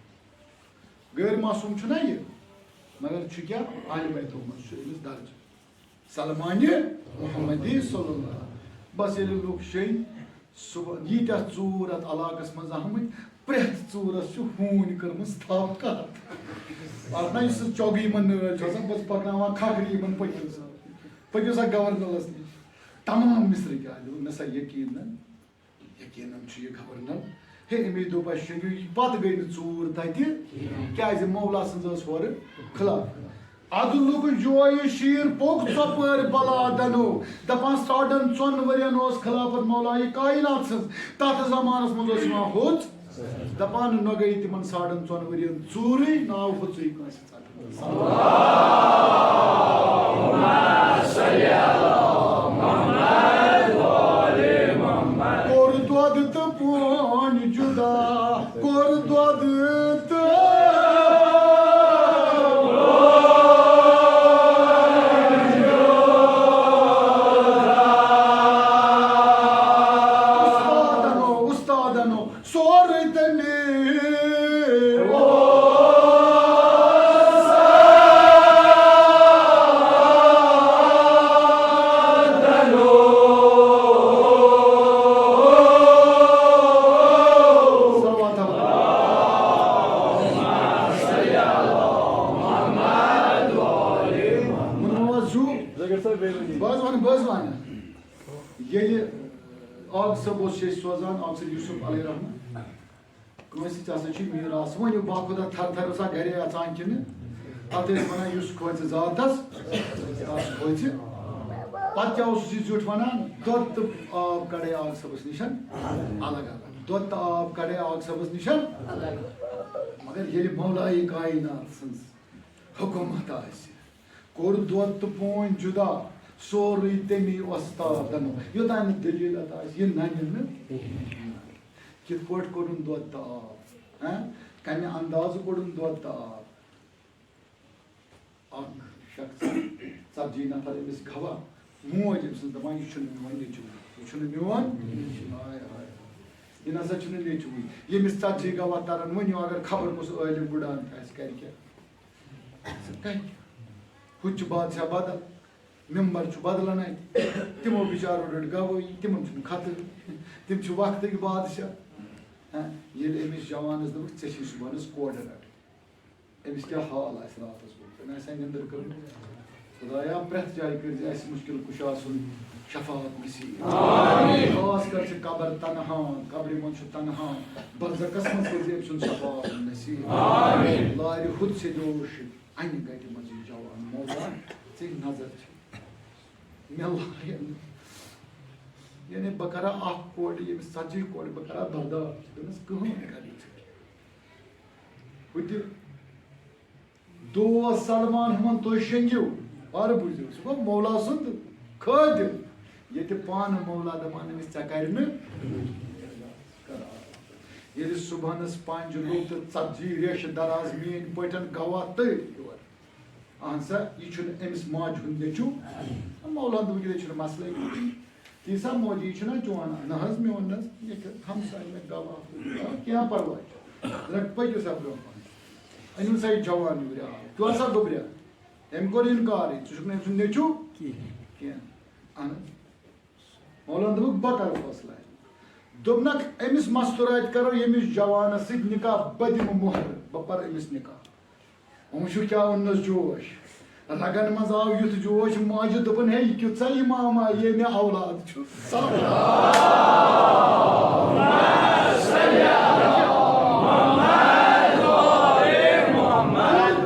غٲر معصوٗم چھُنہ یہِ، مگر چھُ کیٛاہ؟ اہلِ بیتو منٛز چھُ أمِس درجہٕ۔ سلمانِ محمدی صلی اللہ۔ بس ییٚلہِ لُکھ شیٚنۍ، صُبح ییٖتیٛاہ ژوٗر اَتھ علاقَس منٛز آمٕتۍ، پرٛٮ۪تھ ژوٗرَس چھِ ہوٗنۍ کٔرمٕژ تھپھ کَتھ۔ اَتھ نہ یُس سُہ چۄگہٕ یِمَن نٲلۍ چھُ آسان، بس پَکناوان کھکھرِ یِمَن، پٔکِو سا، پٔکِو سا گورنرَس نِش۔ تمام مصرِ کیٛاہ؟ دوٚپُن، مےٚ سا یقیٖن نہ، یقیٖنن چھُ یہِ گورنر۔ ہے، أمِس دوٚپ، اَسہِ شۄنٛگِو، یہِ پتہٕ گٔے نہٕ ژوٗر تَتہِ، کیٛازِ مولا سٕنٛز ٲس ہورٕ خلاف۔ اَدٕ لوٚگُن جویہِ شیٖر، پوٚک ژۄپٲرۍ بلا دَنو۔ دَپان، ساڑن ژۄن ؤرین اوس خلافت مولایہِ کائنات سٕنٛز۔ تَتھ زمانس منٛز اوس یِوان ہوٚژ۔ دَپان، نۄ گٔیہِ تِمن ساڑن ژۄن ؤرین ژوٗرٕے، ناو ہوٚژٕے کٲنٛسہِ۔ کوٚر دۄد تہٕ پونۍ جُدا، کوٚر دۄد تہٕ استادنو، استادنو، سورُے تٔمی۔ بہٕ حظ وَنہٕ، بہٕ حظ وَنہٕ۔ ییٚلہِ آغہٕ صٲب اوس، چھِ أسۍ سوزان، آغہٕ صٲب یوسف علیہ رحمہ، کٲنٛسہِ ژےٚ ہسا چھُے میٖراث۔ وۄنۍ یہِ باخُدا تھر تھر اوسا گرے اژان کِنہٕ؟ اتھ ٲسۍ ونان، یُس کھوژِ ذاتس، تس کھوژِ۔ پتہٕ کیٛاہ اوسُس یہِ زیُٹھ ونان؟ دۄد تہٕ آب کڑے آغہٕ صٲبس نِشن الگ الگ۔ دۄد تہٕ آب کڑے آغہٕ صٲبس نِشن۔ مگر ییٚلہِ مولایہِ کائنات سٕنٛز حکومت آسہِ، کوٚر دۄد تہٕ پونۍ جُدا، سورُے تٔمی وۄستادن۔ یوٚتام نہٕ دٔلیٖل اَتھ آسہِ، یہِ نَنہِ نہٕ۔ کِتھ پٲٹھۍ کوٚرُن دۄد تہٕ آب؟ ہاں؟ کَمہِ اندازٕ کوٚرُن دۄد تہٕ آب؟ اَکھ شخص، ژتجی نفر أمِس گواہ، موج أمۍ سٕنٛز دَپان، یہِ چھُنہٕ میون نیٚچوٗ، یہِ چھُنہٕ میون، ہاے، ہاے، یہِ نہ سا چھُنہٕ نیٚچوٗوٕے۔ ییٚمِس ژتجی گواہ تَرَن، ؤنِو، اگر خبر کُس عٲلِم بُڑان تہِ آسہِ، کَرِ کیٛاہ؟ سُہ کَرِ کیٛاہ؟ ہُتہِ چھُ بادشاہ بدل، ممبر چھُ بدلان اَتہِ۔ تِمو بِچارو رٔٹ گوٲہی، تِمن چھُنہٕ خطرٕ، تِم چھِ وقتٕکۍ بادشاہ۔ ہاں، ییٚلہِ أمِس جوانس دوٚپُکھ، "ژےٚ چھُے صُبحنس کورِ رَٹٕنۍ"، أمِس کیٛاہ حال آسہِ راتس گوٚمُت؟ أمۍ آسہِ ہا نِندٕر کٔرمٕژ۔ خدایا، پرٛٮ۪تھ جایہِ کٔرۍ زِ اَسہِ مُشکِل کُشا سُنٛد شفاعت نصیب۔ خاص کر چھِ قبر تنہا، قبرِ منٛز چھُ تنہا، برزخس منٛز کٔرۍ زِ أمۍ سُنٛد شفاعت نصیب۔ لارِ ہُتھ سے دوش اَنہِ گَٹہِ منٛز یہِ جوان، مولا، ژےٚ نظر چھِ۔ مےٚ لارِ، یعنی بہٕ کَرا اَکھ کورِ، ییٚمِس ژتجی کورِ، بہٕ کَرا برداش، دوٚپمَس، کٕہٕنۍ کَرِ نہٕ ژےٚ۔ ہُتہِ دوس سلمان ہُمن، تُہۍ شۄنٛگِو، پَرٕ بوٗزِو، سُہ گوٚو مولا سُنٛد خٲدِم۔ ییٚتہِ پانہٕ مولا دَپان أمِس، "ژےٚ کَرِ نہٕ؟" ییٚلہِ صُبحنَس پنٛج لوٚگ تہٕ ژتجی ریشہٕ دراز میٛٲنۍ پٲٹھۍ گواہ تٔتھۍ یور۔ اہن سا، یہِ چھُنہٕ أمِس ماجہِ ہُنٛد نیٚچوٗ۔ مولا دوٚپُکھ، یہِ چھُنہٕ مسلے کِہیٖنۍ۔ تی سا مودی چھُنہ چون؟ نہ حظ، میون نہ حظ، یہِ چھُ ہمساے مےٚ گواہ۔ آ، کینٛہہ پرواے چھُنہٕ۔ لڑکہٕ پٔکِو سا برونٛہہ پہن۔ أنِو سا یہِ جوان یورٕ۔ آ، کیٛاہ سا گوٚبریا؟ أمۍ کوٚر اِنکارٕے، ژٕ چھُکھ نہٕ أمۍ سُنٛد نیٚچوٗ کِہیٖنۍ۔ کینٛہہ۔ اہن حظ۔ مولانا دوٚپُکھ، بہٕ کرٕ فٲصلہٕ۔ دوٚپنکھ، أمِس مستوٗراتہِ کرو ییٚمِس جوانس سۭتۍ نکاح، بہٕ دِمہٕ مۄہر، بہٕ پرٕ أمِس نکاح۔ وۄنۍ وٕچھِو کیٛاہ اوٚننَس جوش۔ رگن منٛز آو یُتھ جوش، ماجہِ دوٚپُن، "ہے، یہِ کیُتھ سا امام آ، ییٚمہِ اولاد چھُ؟"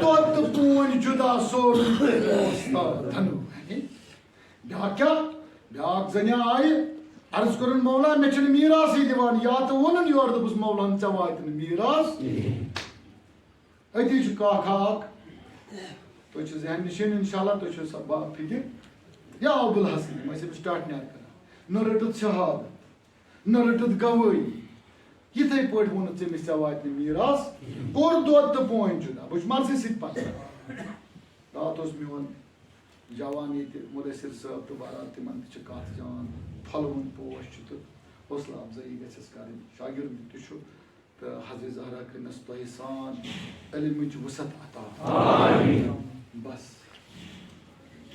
دۄد تہٕ پونۍ جُدا سورُے تٔمۍ اوس تَتھ دھنو۔ بیٛاکھ کیٛاہ؟ بیٛاکھ زَنہِ آیہِ، عرض کوٚرُن، "مولا، مےٚ چھِنہٕ میٖراثٕے دِوان، یا تہٕ ووٚنُن یورٕ، دوٚپُس، 'مولاہن، ژےٚ واتہِ نہٕ میٖراث کِہیٖنۍ۔'" أتی چھُ کاکھا اکھ، تُہۍ چھِ ذہن نشین، انشاءاللہ تُہۍ چھِو سا با فکر۔ یا ابوالحسن، یِم ٲسۍ أمِس ٹاٹھۍ نیار کران۔ نہ رٔٹٕتھ شہادت، نہ رٔٹٕتھ گوٲہی۔ یِتھَے پٲٹھۍ ووٚنُتھ ژےٚ أمِس، ژےٚ واتہِ نہٕ میٖراث۔ کوٚر دۄد تہٕ پونۍ جُدا، بہٕ چھُس مرضی سۭتۍ پکان۔ راتھ اوس میون جوان ییٚتہِ مُدثر صٲب تہٕ بہرحال تِمن تہِ چھِ کتھ جان۔ پھۄلوُن پوش چھُ تہٕ حوصلہٕ افزٲیی گژھٮ۪س کرٕنۍ۔ شاگرد تہِ چھُ تہٕ حضرت زہرا کٔرنَس تۄہہِ سان علمٕچ وسعت عطا۔ بس۔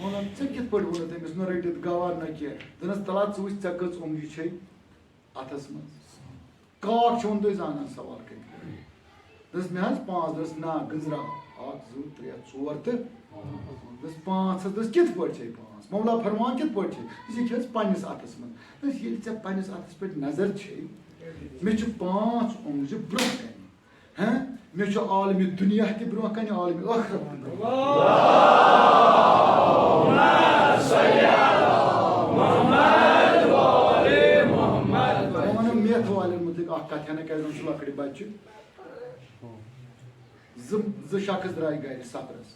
وَنان، ژےٚ کِتھ پٲٹھۍ ووٚنُتھ أمِس؟ نہ رٔٹِتھ گوار نہ کینٛہہ۔ دوٚپنَس، تَلہ ژٕ وٕچھ، ژےٚ کٔژ اونٛگجہِ چھے اَتھَس منٛز؟ کاک چھُ وۄنۍ تُہۍ زانان سوال کٔرِتھ۔ دوٚپُس، مےٚ حظ پانٛژھ۔ دوٚپُس، نہ، گٔنٛزراو۔ اَکھ، زٕ، ترٛےٚ، ژور تہٕ دوٚپُس، پانٛژھ حظ۔ دوٚپُس، کِتھ پٲٹھۍ چھے پانٛژھ؟ مولا فرمان کِتھ پٲٹھۍ چھے؟ یہِ چھِ حظ پنٛنِس اَتھَس منٛز۔ دوٚپُس، ییٚلہِ ژےٚ پنٛنِس اَتھَس پٮ۪ٹھ نظر چھے، مےٚ چھِ پانٛژھ اونٛگجہِ برٛونٛہہ کَنہِ۔ ہہ؟ مےٚ چھُ عالمِ دُنیا تہِ برٛونٛہہ کَنہِ، عالمِ ٲخرت تہِ برٛونٛہہ۔ بہٕ وَنہٕ میتھ والٮ۪ن مُتعلِق اَکھ کَتھ ہنا، کیٛازِ یِم چھِ لۄکٕٹۍ بَچہِ۔ زٕ، زٕ شخص درٛاے گَرِ سفرَس۔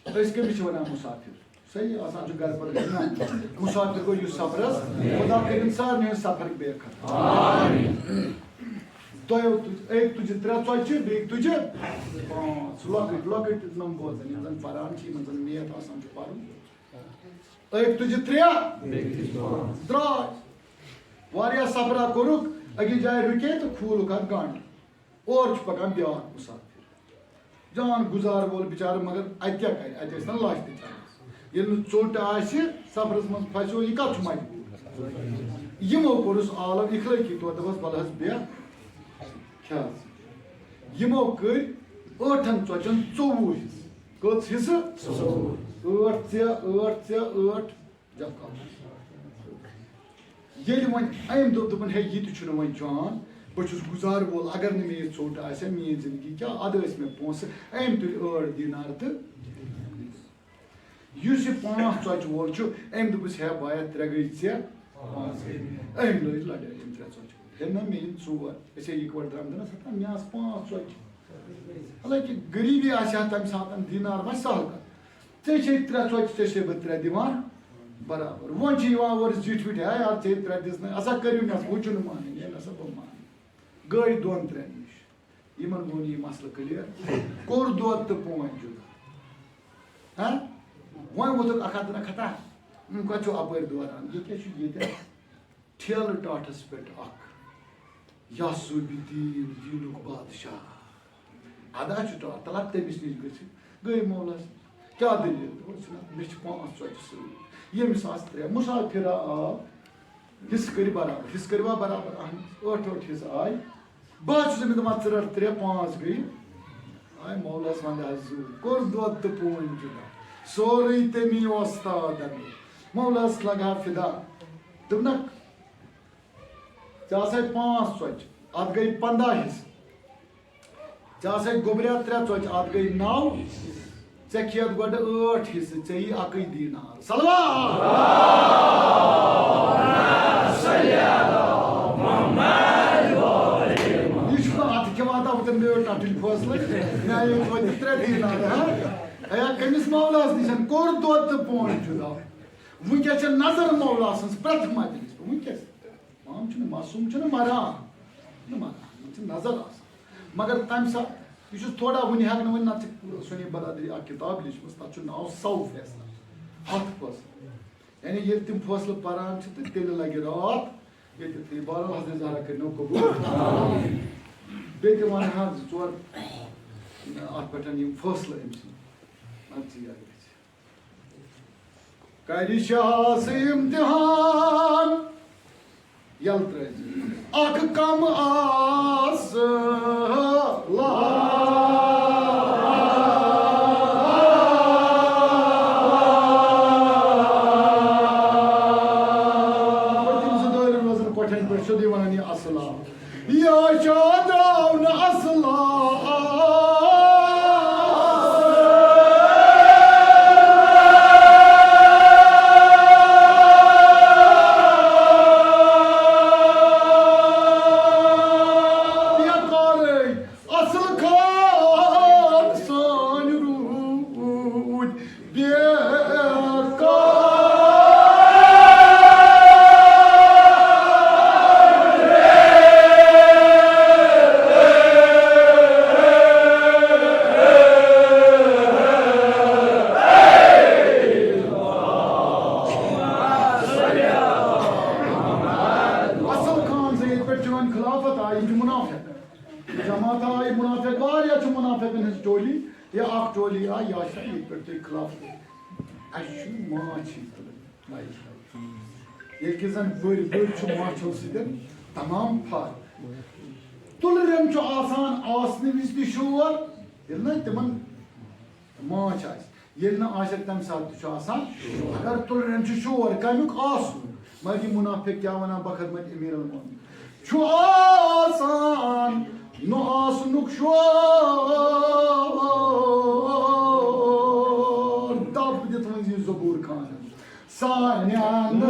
أسۍ کٔمِس چھِ وَنان مُسافِر؟ صحیح، آسان چھُ گَرِ پَتہٕ گِنٛدان۔ مُسافِر گوٚو یُس سفرَس، خۄدا کٔرِن سارنٕے ہٕنٛز سفر بے خطر۔ دۄیو تُج-، أکۍ تُجہِ ترٛےٚ ژۄچہِ، بیٚیہِ تُجہِ پانٛژھ۔ لۄکٕٹۍ لۄکٕٹۍ نۄم بوزان، یِم زَن پَران چھِ، یِمَن زَن میتھ آسان چھُ پَرُن۔ أکۍ تُجہِ ترٛےٚ، درٛاے۔ واریاہ سفرا کوٚرُکھ، أکِس جایہِ رُکے تہٕ کھوٗلُکھ اَتھ گنٛڈ۔ اورٕ چھُ پَکان بیٛاکھ مُسافِر۔ جان گُزار وول بِچارٕ، مگر اَتہِ کیٛاہ کَرِ؟ اَتہِ ٲسۍ نہ لَچھ تہِ چَلان۔ ییٚلہِ نہٕ ژوٚٹ آسہِ، سفرَس منٛز پھَسیو، یہِ کَتھ چھُ مجبوٗر؟ یِمو کوٚرُس عالم اخلٲقی طور، دوٚپُس، وَلہٕ حظ بیٚہہ، کھےٚ حظ۔ یِمو کٔرۍ ٲٹھَن ژۄچَن ژوٚوُہ حِصہٕ۔ کٔژ حِصہٕ؟ ژوٚوُہ۔ ٲٹھ ژےٚ، ٲٹھ ژےٚ، ٲٹھ۔ جب کم۔ ییٚلہِ وۄنۍ أمۍ دوٚپ، دوٚپُن، ہے، یہِ تہِ چھُنہٕ وۄنۍ چون، بہٕ چھُس گُزار وول، اگر نہٕ مےٚ یہِ ژوٚٹ آسہِ ہا، میٛٲنۍ زندگی کیٛاہ؟ اَدٕ ٲسۍ مےٚ پونٛسہٕ۔ أمۍ تُلۍ ٲٹھ دینار تہٕ یُس یہِ پانٛژھ ژۄچہِ وول چھُ، أمۍ دوٚپُس، ہے بایا، ترٛےٚ گٔے ژےٚ، پانٛژھ گٔے مےٚ۔ أمۍ لٲج لڑٲے، أمۍ ترٛےٚ ژۄچہِ وول۔ ہے نہ، مےٚ یِن ژور، أسۍ ہے یِکوَٹہٕ درٛامٕتۍ نہ ستھ، مےٚ آسہٕ پانٛژھ ژۄچہِ۔ حالانکہ غریٖبی آسہِ ہا تَمہِ ساتہٕ، دینار ما چھِ سہل کَتھ۔ ژےٚ چھے ترٛےٚ ژۄچہِ، ژےٚ چھے بہٕ ترٛےٚ دِوان برابر۔ وۄنۍ چھِ یِوان اورٕ زِٹھۍ وِٹھۍ، ہے یار، ژےٚ ترٛےٚ دِژ نہٕ، ہسا کٔرِو مےٚ، ہُہ چھُنہٕ مانان، ہے نہ سا بہٕ مانہٕ۔ گٔے دۄن ترٛٮ۪ن نِش۔ یِمن گوٚو نہٕ یہِ مسلہٕ کلیر۔ کوٚر دۄد تہٕ پونۍ جُدا۔ ہہ؟ وۄنۍ ووٚتھُکھ اکھ ہتھ نہ کھتا۔ یِم کتھ چھِو اپٲرۍ دوران؟ یہِ کیٛاہ چھُ ییٚتہِ؟ ٹھیلہٕ ٹاٹھس پٮ۪ٹھ اکھ۔ یا صوٗبہِ دیٖن، دیٖنُک بادشاہ۔ ادا چھُ ٹاٹھ، تلہ تٔمِس نِش گٔژھِتھ۔ گٔے مولس نِش۔ کیٛاہ دٔلیٖل؟ دوٚپُن، چھُنہ، مےٚ چھِ پانٛژھ ژۄچہِ سۭتۍ۔ ییٚمِس آسہٕ ترٛےٚ۔ مُسافِرا آو، حصہٕ کٔرِو برابر۔ حصہٕ کٔرِوا برابر؟ اہن حظ۔ ٲٹھ ٲٹھ حصہٕ آے۔ بہٕ حظ چھُس أمِس دَپان، ژٕ رَٹ ترٛےٚ، پانٛژھ گٔیہِ۔ آے مولاہَس وَندٕ حظ زوٗ، کوٚر دۄد تہٕ پونۍ جُدا۔ سورُے تٔمی وۄستادَن۔ مولاہَس لَگہٕ ہا فِدا۔ دوٚپنَکھ، ژےٚ آسَے پانٛژھ ژۄچہِ، اَتھ گٔے پنٛداہ حِصہٕ۔ ژےٚ آسَے گوٚبریا ترٛےٚ ژۄچہِ، اَتھ گٔے نَو۔ ژےٚ کھیٚیَتھ گۄڈٕ ٲٹھ حصہٕ، ژےٚ یی اَکٕے دینار۔ صلوات۔ یہِ چھُنہٕ اَتھٕ کھٮ۪وان، تَتھ وٕچھَن مےٚ ٲٹھ ٹَٹٕلۍ فٲصلہٕ۔ مےٚ آیہِ توتہِ ترٛےٚ دینار، ہا؟ ہے، کٔمِس مولا سٕنٛز نِشَن کوٚر دۄد تہٕ پونۍ جُدا۔ وٕنکٮ۪س چھےٚ نظر مولا سٕنٛز پرٛٮ۪تھ مجلِس پٮ۪ٹھ۔ وٕنکٮ۪س۔ عام چھُنہٕ، معصوم چھُنہٕ مران۔ نہٕ مران، یِمن چھِ نظر آسان۔ مگر تَمہِ ساتہٕ، یہِ چھُس تھوڑا وُنہِ ہٮ۪کہٕ نہٕ ؤنِتھ، نَتہٕ چھِ سُنی بغدادی اَکھ کِتاب لیٖچھمٕژ، تَتھ چھُ ناو سَو فیصلہٕ، ہَتھ فٲصلہٕ۔ یعنی ییٚلہِ تِم فٲصلہٕ پَران چھِ تہٕ تیٚلہِ لَگہِ راتھ ییٚتہِ تہِ۔ بہرحال حضرت زہرا کٔرِنو قبوٗل۔ بیٚیہِ تہِ وَنہٕ ہا زٕ ژور اَتھ پٮ۪ٹھ یِم فٲصلہٕ أمۍ سٕنٛدۍ۔ اَدٕ ژٕ یاد گژھِ۔ کرِ شاہ سُہ امتحان یلہٕ ترٲوِتھ۔ اکھ کم آس پٔتِم زٕ دٲرِتھ روزن کۄٹھٮ۪ن پٮ۪ٹھ سیوٚدُے ونان یہِ السلام۔ یا شاہ درٛاو نہٕ اصلا۔ بیکارٕے اصل خان سٲنۍ روٗدۍ۔ آیہِ، یِم چھِ منافق۔ جماعت آیہِ منافق، واریاہ چھِ منافقن ہٕنٛز ٹولی۔ یا اکھ ٹولی آیہِ، یا چھِ ییٚتہِ پٮ۪ٹھ تُہۍ خلاف۔ اَسہِ چھُ ماچھ ییٚتہِ تُلُن۔ ییٚلہِ کہِ زن بٔرۍ بٔرۍ چھُ ماچھو سۭتۍ تمام فر۔ تُلرٮ۪ن چھُ آسان آسنہٕ وِزِ تہِ شور، ییٚلہِ نہٕ تِمن ماچھ آسہِ، ییٚلہِ نہٕ آسٮ۪کھ، تَمہِ ساتہٕ تہِ چھُ آسان۔ اگر تُلرٮ۪ن چھُ شور، کَمیُک آسُن؟ مگر یہِ مُنافِق کیٛاہ وَنان بخدمت امیر المومنین؟ چھُ آسان نہٕ آسنُک شور، دَب دِتھ ؤنۍ زِ زبور خانن۔ سانٮ۪ن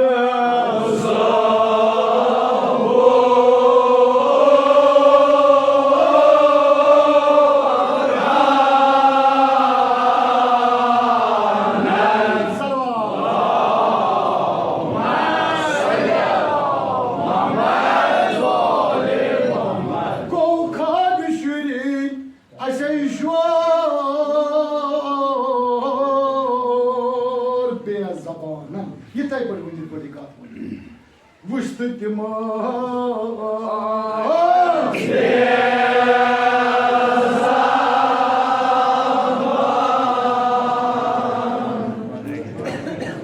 گوٚو خانہٕ شُرۍ اَسے شور بے زبانن۔ یِتھَے پٲٹھۍ ؤنِو، یِتھ پٲٹھۍ یہِ کَتھ ؤنِو۔ وٕچھ تہٕ تِمن۔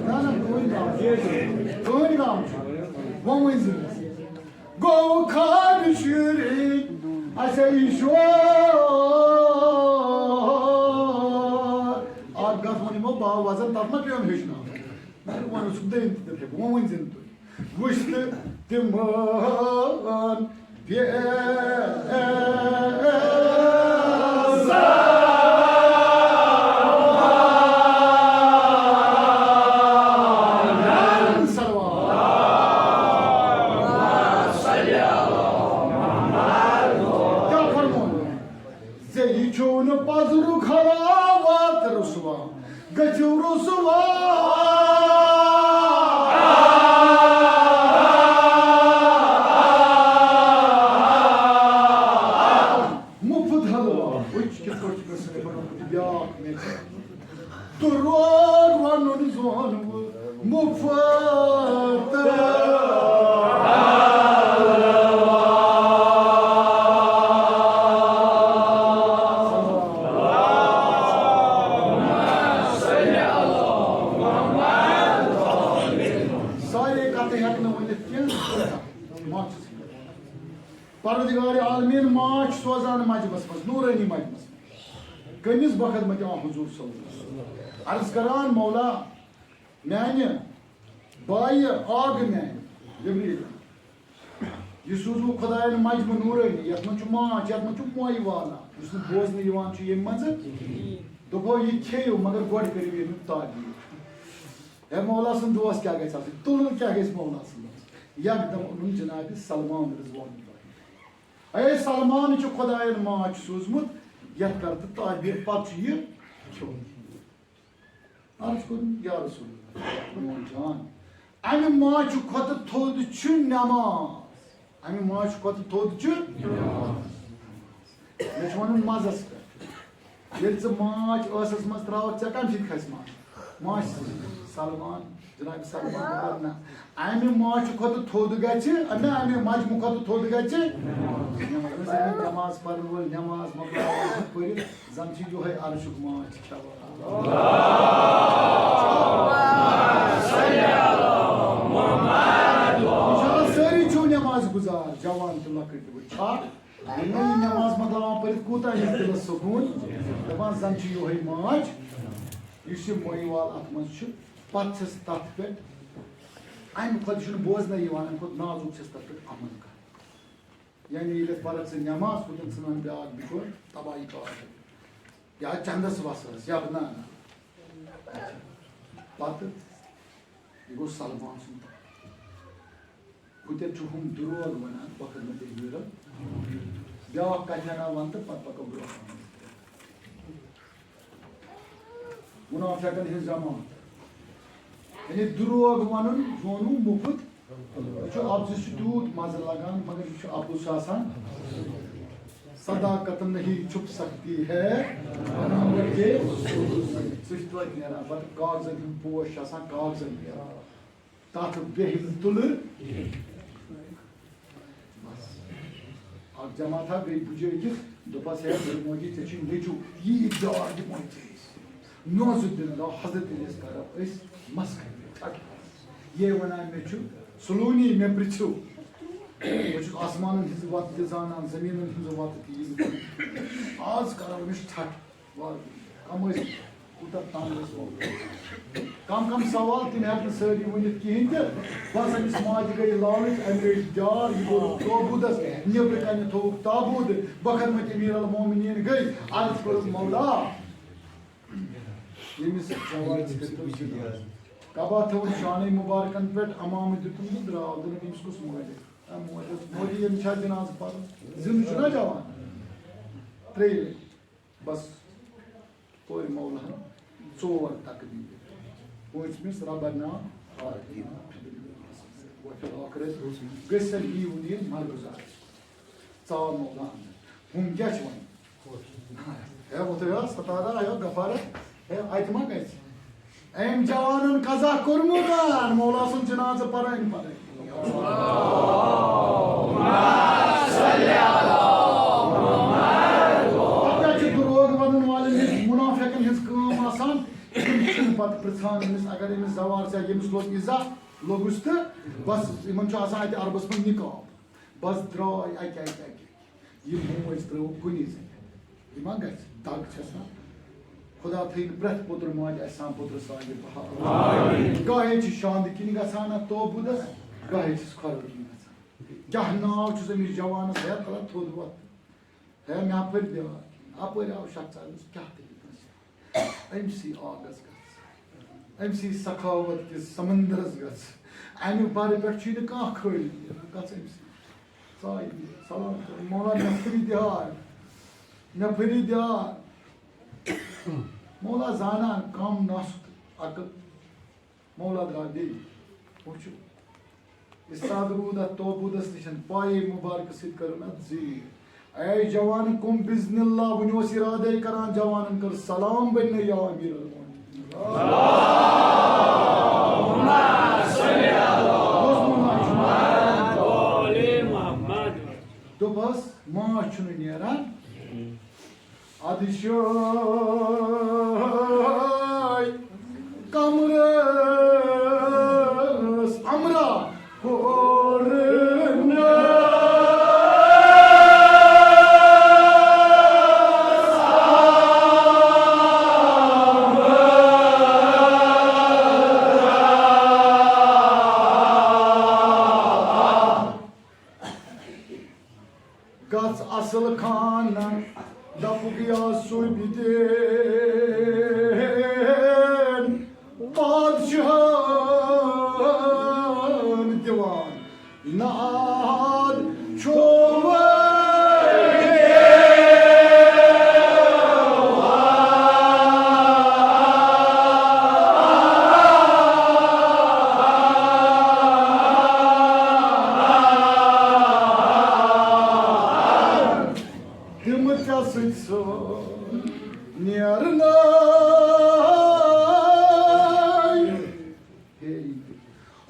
نہ، نہ، کٕہٕنۍ غم چھُنہٕ۔ کٕہٕنۍ غم چھُنہٕ۔ وۄنۍ ؤنۍ زِ گوٚو خانہٕ شُرۍ اَسے شور۔ اَکھ کَتھ ووٚن یِمو باو وَزن، تَتھ ما پیوٚم ہیٚچھناوُن؟ مگر وَنُن چھُکھ دوٚیِم تہِ تِتھَے پٲٹھۍ، وۄنۍ ؤنۍ زِ نہٕ تُہۍ۔ وٕچھ تہٕ تِمن بے زبانن صلوات۔ کیٛاہ فرموو؟ ژےٚ یہِ چھُو نہٕ پزرُک حلاوت رسوا، گٔژھِو رسوا۔ مُفت حلوا، وٕچھ کِتھ پٲٹھۍ چھُ مےٚ سۭتۍ بنومُت بیٛاکھ میٚژ۔ دروغ ونُن زونوٕ مُفت۔ سارے کتھٕ ہیٚکہٕ نہٕ ؤنِتھ کینٛہہ۔ پروردگار عالمین ماچھ سوزان مجمس منٛز، نورانی مجمس منٛز۔ کٔمِس؟ بخدمت آ حضور صلی اللہ علیہ وسلم۔ عرض کران، مولا، میانہِ بایہِ آگہٕ میانہِ جبریل، یہِ سوٗزوُ خۄدایَن مجمہٕ نوٗرٲنی، یَتھ منٛز چھُ ماچھ، یَتھ منٛز چھُ مویہِ والا، یُس نہٕ بوزنہٕ یِوان چھُ ییٚمہِ منٛزٕ۔ دوٚپہو، یہِ کھیٚیِو، مگر گۄڈٕ کٔرِو ییٚمیُک تعبیٖر۔ ہے مولا سُنٛد دوست کیٛاہ گژھِ آسُن؟ تُلُن کیٛاہ گژھِ مولا سُنٛد دوست؟ یَکدم اوٚنُن جناب سلمان رضوان اللہ۔ اے سلمان چھُ خۄدایَن ماچھ سوٗزمُت، یَتھ کر تہٕ تعبیٖر، پَتہٕ چھُ یہِ کھیوٚن۔ عرض کوٚرُن، یا رسول اللہ، میون جان، اَمہِ ماچھِ کھۄتہٕ تھوٚد چھُ نٮ۪ماز۔ اَمہِ ماچھِ کھۄتہٕ تھوٚد چھُ نٮ۪ماز۔ مےٚ چھُ وَنُن مَزَس پٮ۪ٹھ۔ ییٚلہِ ژٕ ماچھ ٲسَس منٛز ترٛاوَکھ، ژےٚ کَمہِ سۭتۍ کھسہِ مَزٕ؟ ماچھِ سۭتۍ۔ سلمان، جناب سلمان دوٚپ، نہ، اَمہِ ماچھِ کھۄتہٕ تھوٚد گژھِ، نہ، اَمہِ مجمہٕ کھۄتہٕ تھوٚد گژھِ۔ نٮ۪ماز پَرَن وٲلۍ نٮ۪ماز مۄکلاوان پٔرِتھ، زن چھِ یِہوٚے عرشُک ماچھ کھٮ۪وان۔ اِنشاءاللہ سٲری چھِو نٮ۪ماز گُزار، جوان تہِ لۄکٕٹۍ تہِ۔ وٕچھ، چھا یِمو یہِ نٮ۪ماز مۄکلاوان پٔرِتھ کوٗتاہ یِیہِ دِلس سکوٗن؟ دَپان زن چھُ یِہوٚے ماچھ، یُس یہِ مویہِ وال اَتھ منٛز چھُ، پتہٕ چھِس تَتھ پٮ۪ٹھ اَمہِ کھۄتہٕ، یہِ چھُنہٕ بوزنَے یِوان، اَمہِ کھۄتہٕ نازُک چھِس تَتھ پٮ۪ٹھ عمل کران۔ یعنی ییٚلہِ أسۍ پَرَکھ ژٕ نٮ۪ماز، ہُتٮ۪ن ژھٕنان بیٛاکھ بِچور تباہی کار۔ یا چندَس وَسَس، یا نہ، نہ۔ پَتہٕ یہِ گوٚو سلمان سُنٛد۔ ہُتٮ۪ن چھُ ہُم دروغ وَنان، وقت نہ تیٚلہِ نیرَن۔ بیٛاکھ کَتھِ ہنا وَن تہٕ پَتہٕ پَکو برٛونٛہہ کُن۔ مُنافِقَن ہٕنٛز جماعت۔ یعنی دروغ وَنُن، زونُن مُفت۔ یہِ چھُ اَپزِ چھُ تیوٗت مَزٕ لَگان، مگر یہِ چھُ اَپُز آسان۔ صداقت نہیں چھپ سکتی ہے، سُہ چھُ توتہِ نیران۔ پَتہٕ کاغذَن ہُنٛد پوش چھُ آسان، کاغذَن نیران۔ تَتھ بیٚہہِ نہٕ تُلٕر۔ بس۔ اکھ جماعت ہا گٔے بُجے أکِس، دوٚپہَس، "ہے بٔڑۍ مولوی، ژےٚ چھُے نیٚچوٗ، یی ادعا دِمو ژےٚ أسۍ۔ نوزُ باللہ، حضرت علیَس کرو أسۍ مسخرٕ، ٹھٹھٕ۔ یے وَنان مےٚ چھُ سلوٗنی، مےٚ پرٛژھِو۔ بہٕ چھُس آسمانَن ہٕنٛز وَتھ تہِ زانان، زٔمیٖنَن ہٕنٛز وَتھ تہِ یِم۔ آز کرو أمِس ٹھٹھٕ۔" وارٕ کم ٲسۍ، کوٗتاہ تنگ ٲسۍ لوٗکھ۔ کم کم سوال، تِم ہٮ۪کہٕ نہٕ سٲری ؤنِتھ کِہیٖنۍ تہِ۔ بس أمِس ماجہِ گٔے لالٕچ، أمۍ رٔٹۍ جار، یہِ گوٚو توبوٗدس نیٚبرٕ کنہِ تھووُکھ تابوٗد۔ بخدمت امیر المومنین گٔے، عرض کوٚرُکھ، "مولا، ییٚمِس جوارِ ژٕ کٔرۍ تو زِنہٕ۔ کبا تھوٚوُن شانَے مُبارکن پٮ۪ٹھ، عمامہٕ دیُتُن تہٕ درٛاو، دوٚپُن، أمِس کُس مولوی؟ اے مولوی، مولوی، أمِس چھا جنازٕ پرُن؟ زِندٕ چھُنہ جوان؟" ترٛیٚیہِ لٹہِ۔ بس، پوٚر مولاہن ژور تکبیٖر۔ پٲنٛژمِس ربنا آتینا فی الدنیا حسنة وفی الآخرة، گٔژھۍ سا یی وُنہِ مرگزار۔ ژاو مولا اندر۔ ہُم کیٛاہ چھِ وَنان؟ ہے وۄتھٕے ہا، ستارا، ہے غفارا، ہے اَتہِ ما گژھِ؟ أمۍ جوانن قضا کوٚرمُت، مولا سُنٛد جنازٕ پرٲنۍ پرٲنۍ۔ پتہٕ چھِ دروغ ونن والٮ۪ن ہٕنٛز، منافقن ہٕنٛز کٲم آسان۔ تِم چھِنہٕ پتہٕ پرژھان أمِس، اگر أمِس زوار ژےٚ ییٚمِس لوٚگ ایٖزا، لوٚگُس تہٕ بس، یِمن چھُ آسان اتہِ عربس منٛز نقاب۔ بس درٛاے اکہِ اکہِ اکہِ۔ یہِ موج ترٲوٕکھ کُنی زٔنۍ۔ یہِ ما گژھِ؟ دگ چھَس نا؟ خدا تھٲیِن پرٛٮ۪تھ پُتر ماجہِ اَسہِ سان پُتر صالح بحال۔ گاہے چھِ شاندٕ کِنۍ گژھان اَتھ توبوٗدَس، گاہے چھِس کھۄرو کِنۍ گژھان۔ کیٛاہ ناو چھُس أمِس جوانَس؟ ہے تَلہ تھوٚد وۄتھ۔ ہے مےٚ اَپٲرۍ بیٛاکھ۔ اَپٲرۍ آو شخص، اَتھ دوٚپُس، "کیٛاہ دٔلیٖل چھِ؟" أمۍ سٕے آگَس گژھ۔ أمۍ سٕے سخاوت کِس سمندرس گژھ۔ اَمہِ بَرٕ پٮ۪ٹھ چھُے نہٕ کانٛہہ خٲلی نیران۔ گژھ أمۍ سٕے۔ ژاے دِ، سلام کٔرِتھ، "مولا، مےٚ پھٕری دیار، مےٚ پھٕری دیار۔" مولا زانان کم نَس تہٕ عقل۔ مولا درٛاو بیٚیہِ۔ وٕچھِو، استاد روٗد اَتھ توبوٗدَس نِش، پایے مُبارکہٕ سۭتۍ کٔرٕن اَتھ زیٖر۔ اے جوان، قم بِاِذنِ اللہ، وٕنہِ اوس اِرادَے کران، جوانَن کٔر سلام بٔنۍ نہٕ یا امیر المومنین۔ دوٚپہَس، ماچھ چھُنہٕ نیران۔ اَدٕ شٲے کمرس امرا کوٚر نہٕ۔ گژھ اصل خانن دپُک یا سُبہِ دین بادشاہن دِوان ناد چھُ وۄنۍ۔ تِم ژےٚ سۭتۍ سۭتۍ نیرنَے۔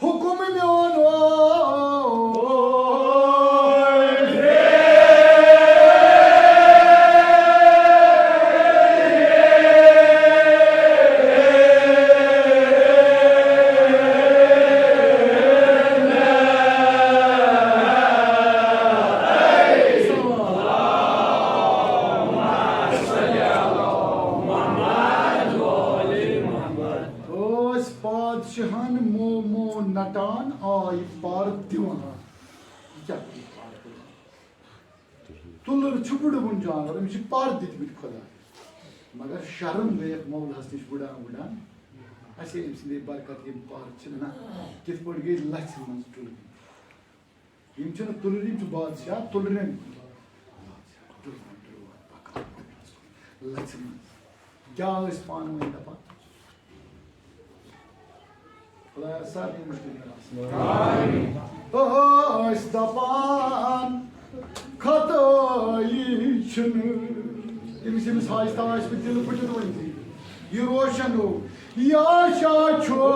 حُکُم میون اوے۔ ٲسۍ پادشاہن مومو نٹان، آے پر دِوان۔ یہِ کیٛاہ گوٚو؟ تُلٕر چھُ بُڈٕ وُن جانور، أمِس چھِ پر دِتمٕتۍ خۄدایَن۔ مگر شرم گٔیَکھ مولہَس نِش وُڈان وُڈان۔ اَسے أمۍ سٕنٛدے برکت یِم پر چھِ نہ، کِتھ پٲٹھۍ گٔے لَژھِ منٛز تُلٕر؟ یِم چھِنہٕ تُلرِ، یِم چھِ بادشاہ تُلرٮ۪ن ہُنٛد۔ بادشاہ تُلرٮ۪ن تُلرٮ۪ن پَکان لَژھِ منٛز۔ کیٛاہ ٲسۍ پانہٕ ؤنۍ دَپان؟ خۄدایا، سارنٕے مُشکِل کَر آسان۔ ٲسۍ دَپان، خطٲیی چھِنہٕ۔ ییٚمِس، ییٚمِس حاجتہ آسہِ، بہٕ دِلہٕ پھٕٹِتھ ؤنۍزِ۔ یہِ روشن ہو، یہِ آشا چھو۔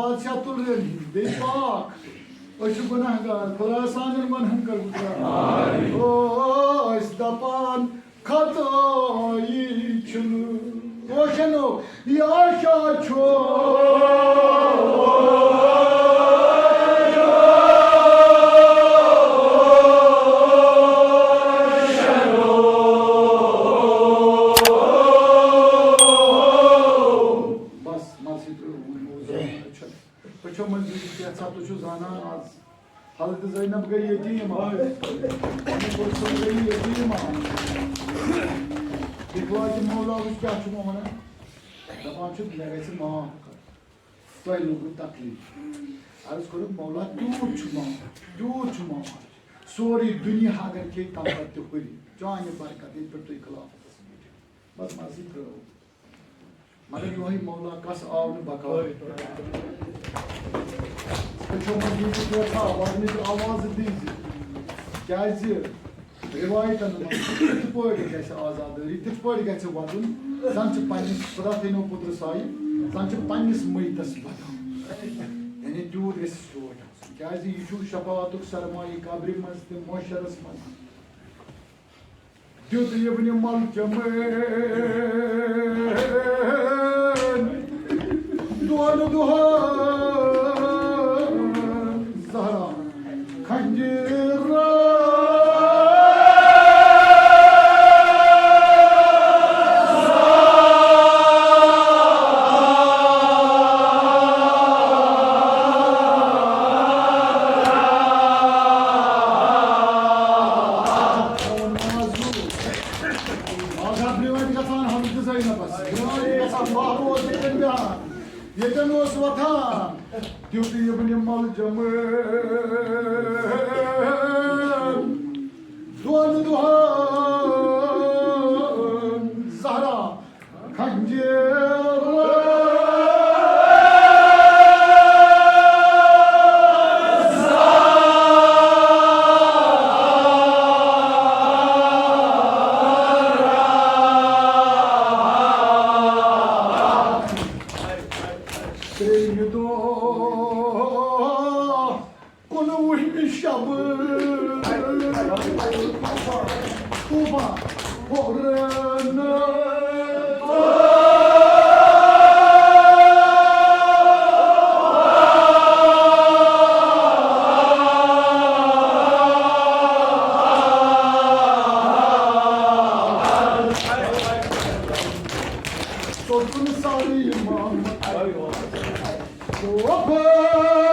بادشاہ تُلرٮ۪ن ہِنٛدۍ بیٚیہِ پاک۔ أسۍ چھِ گۄناہ گار، خۄدایا سانٮ۪ن گۄناہن کر غفران۔ او، أسۍ دپان خطٲیی چھُنہٕ روشنو، یہِ آشا چھُ۔ بس، مَزٕ چھُ ترٛٲومُت، موضوع چھُ۔ أچھو منٛز یہِ کینٛژھا تُہۍ چھِو زانان آز۔ حضرت زینب گٔے یتیٖم۔ اَمہِ پتہٕ سۄ گٔے یتیٖم۔ اِخلاقِ مولا وٕچھ کیٛاہ چھُ وۄنۍ وَنان؟ دَپان چھُ، مےٚ گژھِ معاف کَرُن۔ تۄہہِ لوٚگوُ تکلیٖف۔ عرض کوٚرُکھ، مولا، تیوٗت چھُ معاف، تیوٗت چھُ معاف۔ سورُے دُنیا اگر کھیٚیہِ، تَمہِ پَتہٕ تہِ ہُرِ۔ چانہِ برکت، ییٚتہِ پٮ۪ٹھ تُہۍ خلافتَس منٛز۔ بس، مَزٕ ترٛٲو۔ مگر یِہوٚے مولا کس آو نہٕ بکار۔ أچھو منٛز ییٚتہِ کینٛژھا وزنٕچ آواز دیٖزِ۔ کیٛازِ روایتن منٛز چھُ یِتھ پٲٹھۍ گژھِ آزادٲری، تِتھ پٲٹھۍ گژھِ وزُن، زن چھِ پننِس خدا تھٲینو پُترٕ سایہِ، زن چھِ پننِس مٔیتس بدل۔ یعنی تیوٗت گژھِ سوچ آسُن۔ کیٛازِ یہِ چھُ شفاعتُک سرمایہِ قبرِ منٛز تہِ محشرس منٛز۔ دیُت ابن ملجمن دۄن دۄہن زہرا کھنجر۔ آزاد برٛونٛٹھ گژھان حضرت زینبس، برٛونٛٹھ گژھان محبوب ییٚتٮ۪ن بیٚہان، ییٚتٮ۪ن اوس وۄتھان، دیُت ابن ملجمن دۄن دۄہن زہرا کھنجر۔ ترٛیٚیِمہِ دۄہ کُنوُہمہِ شب طوفان پھوٚرن۔ توٚتُن سارے محمد طوفان۔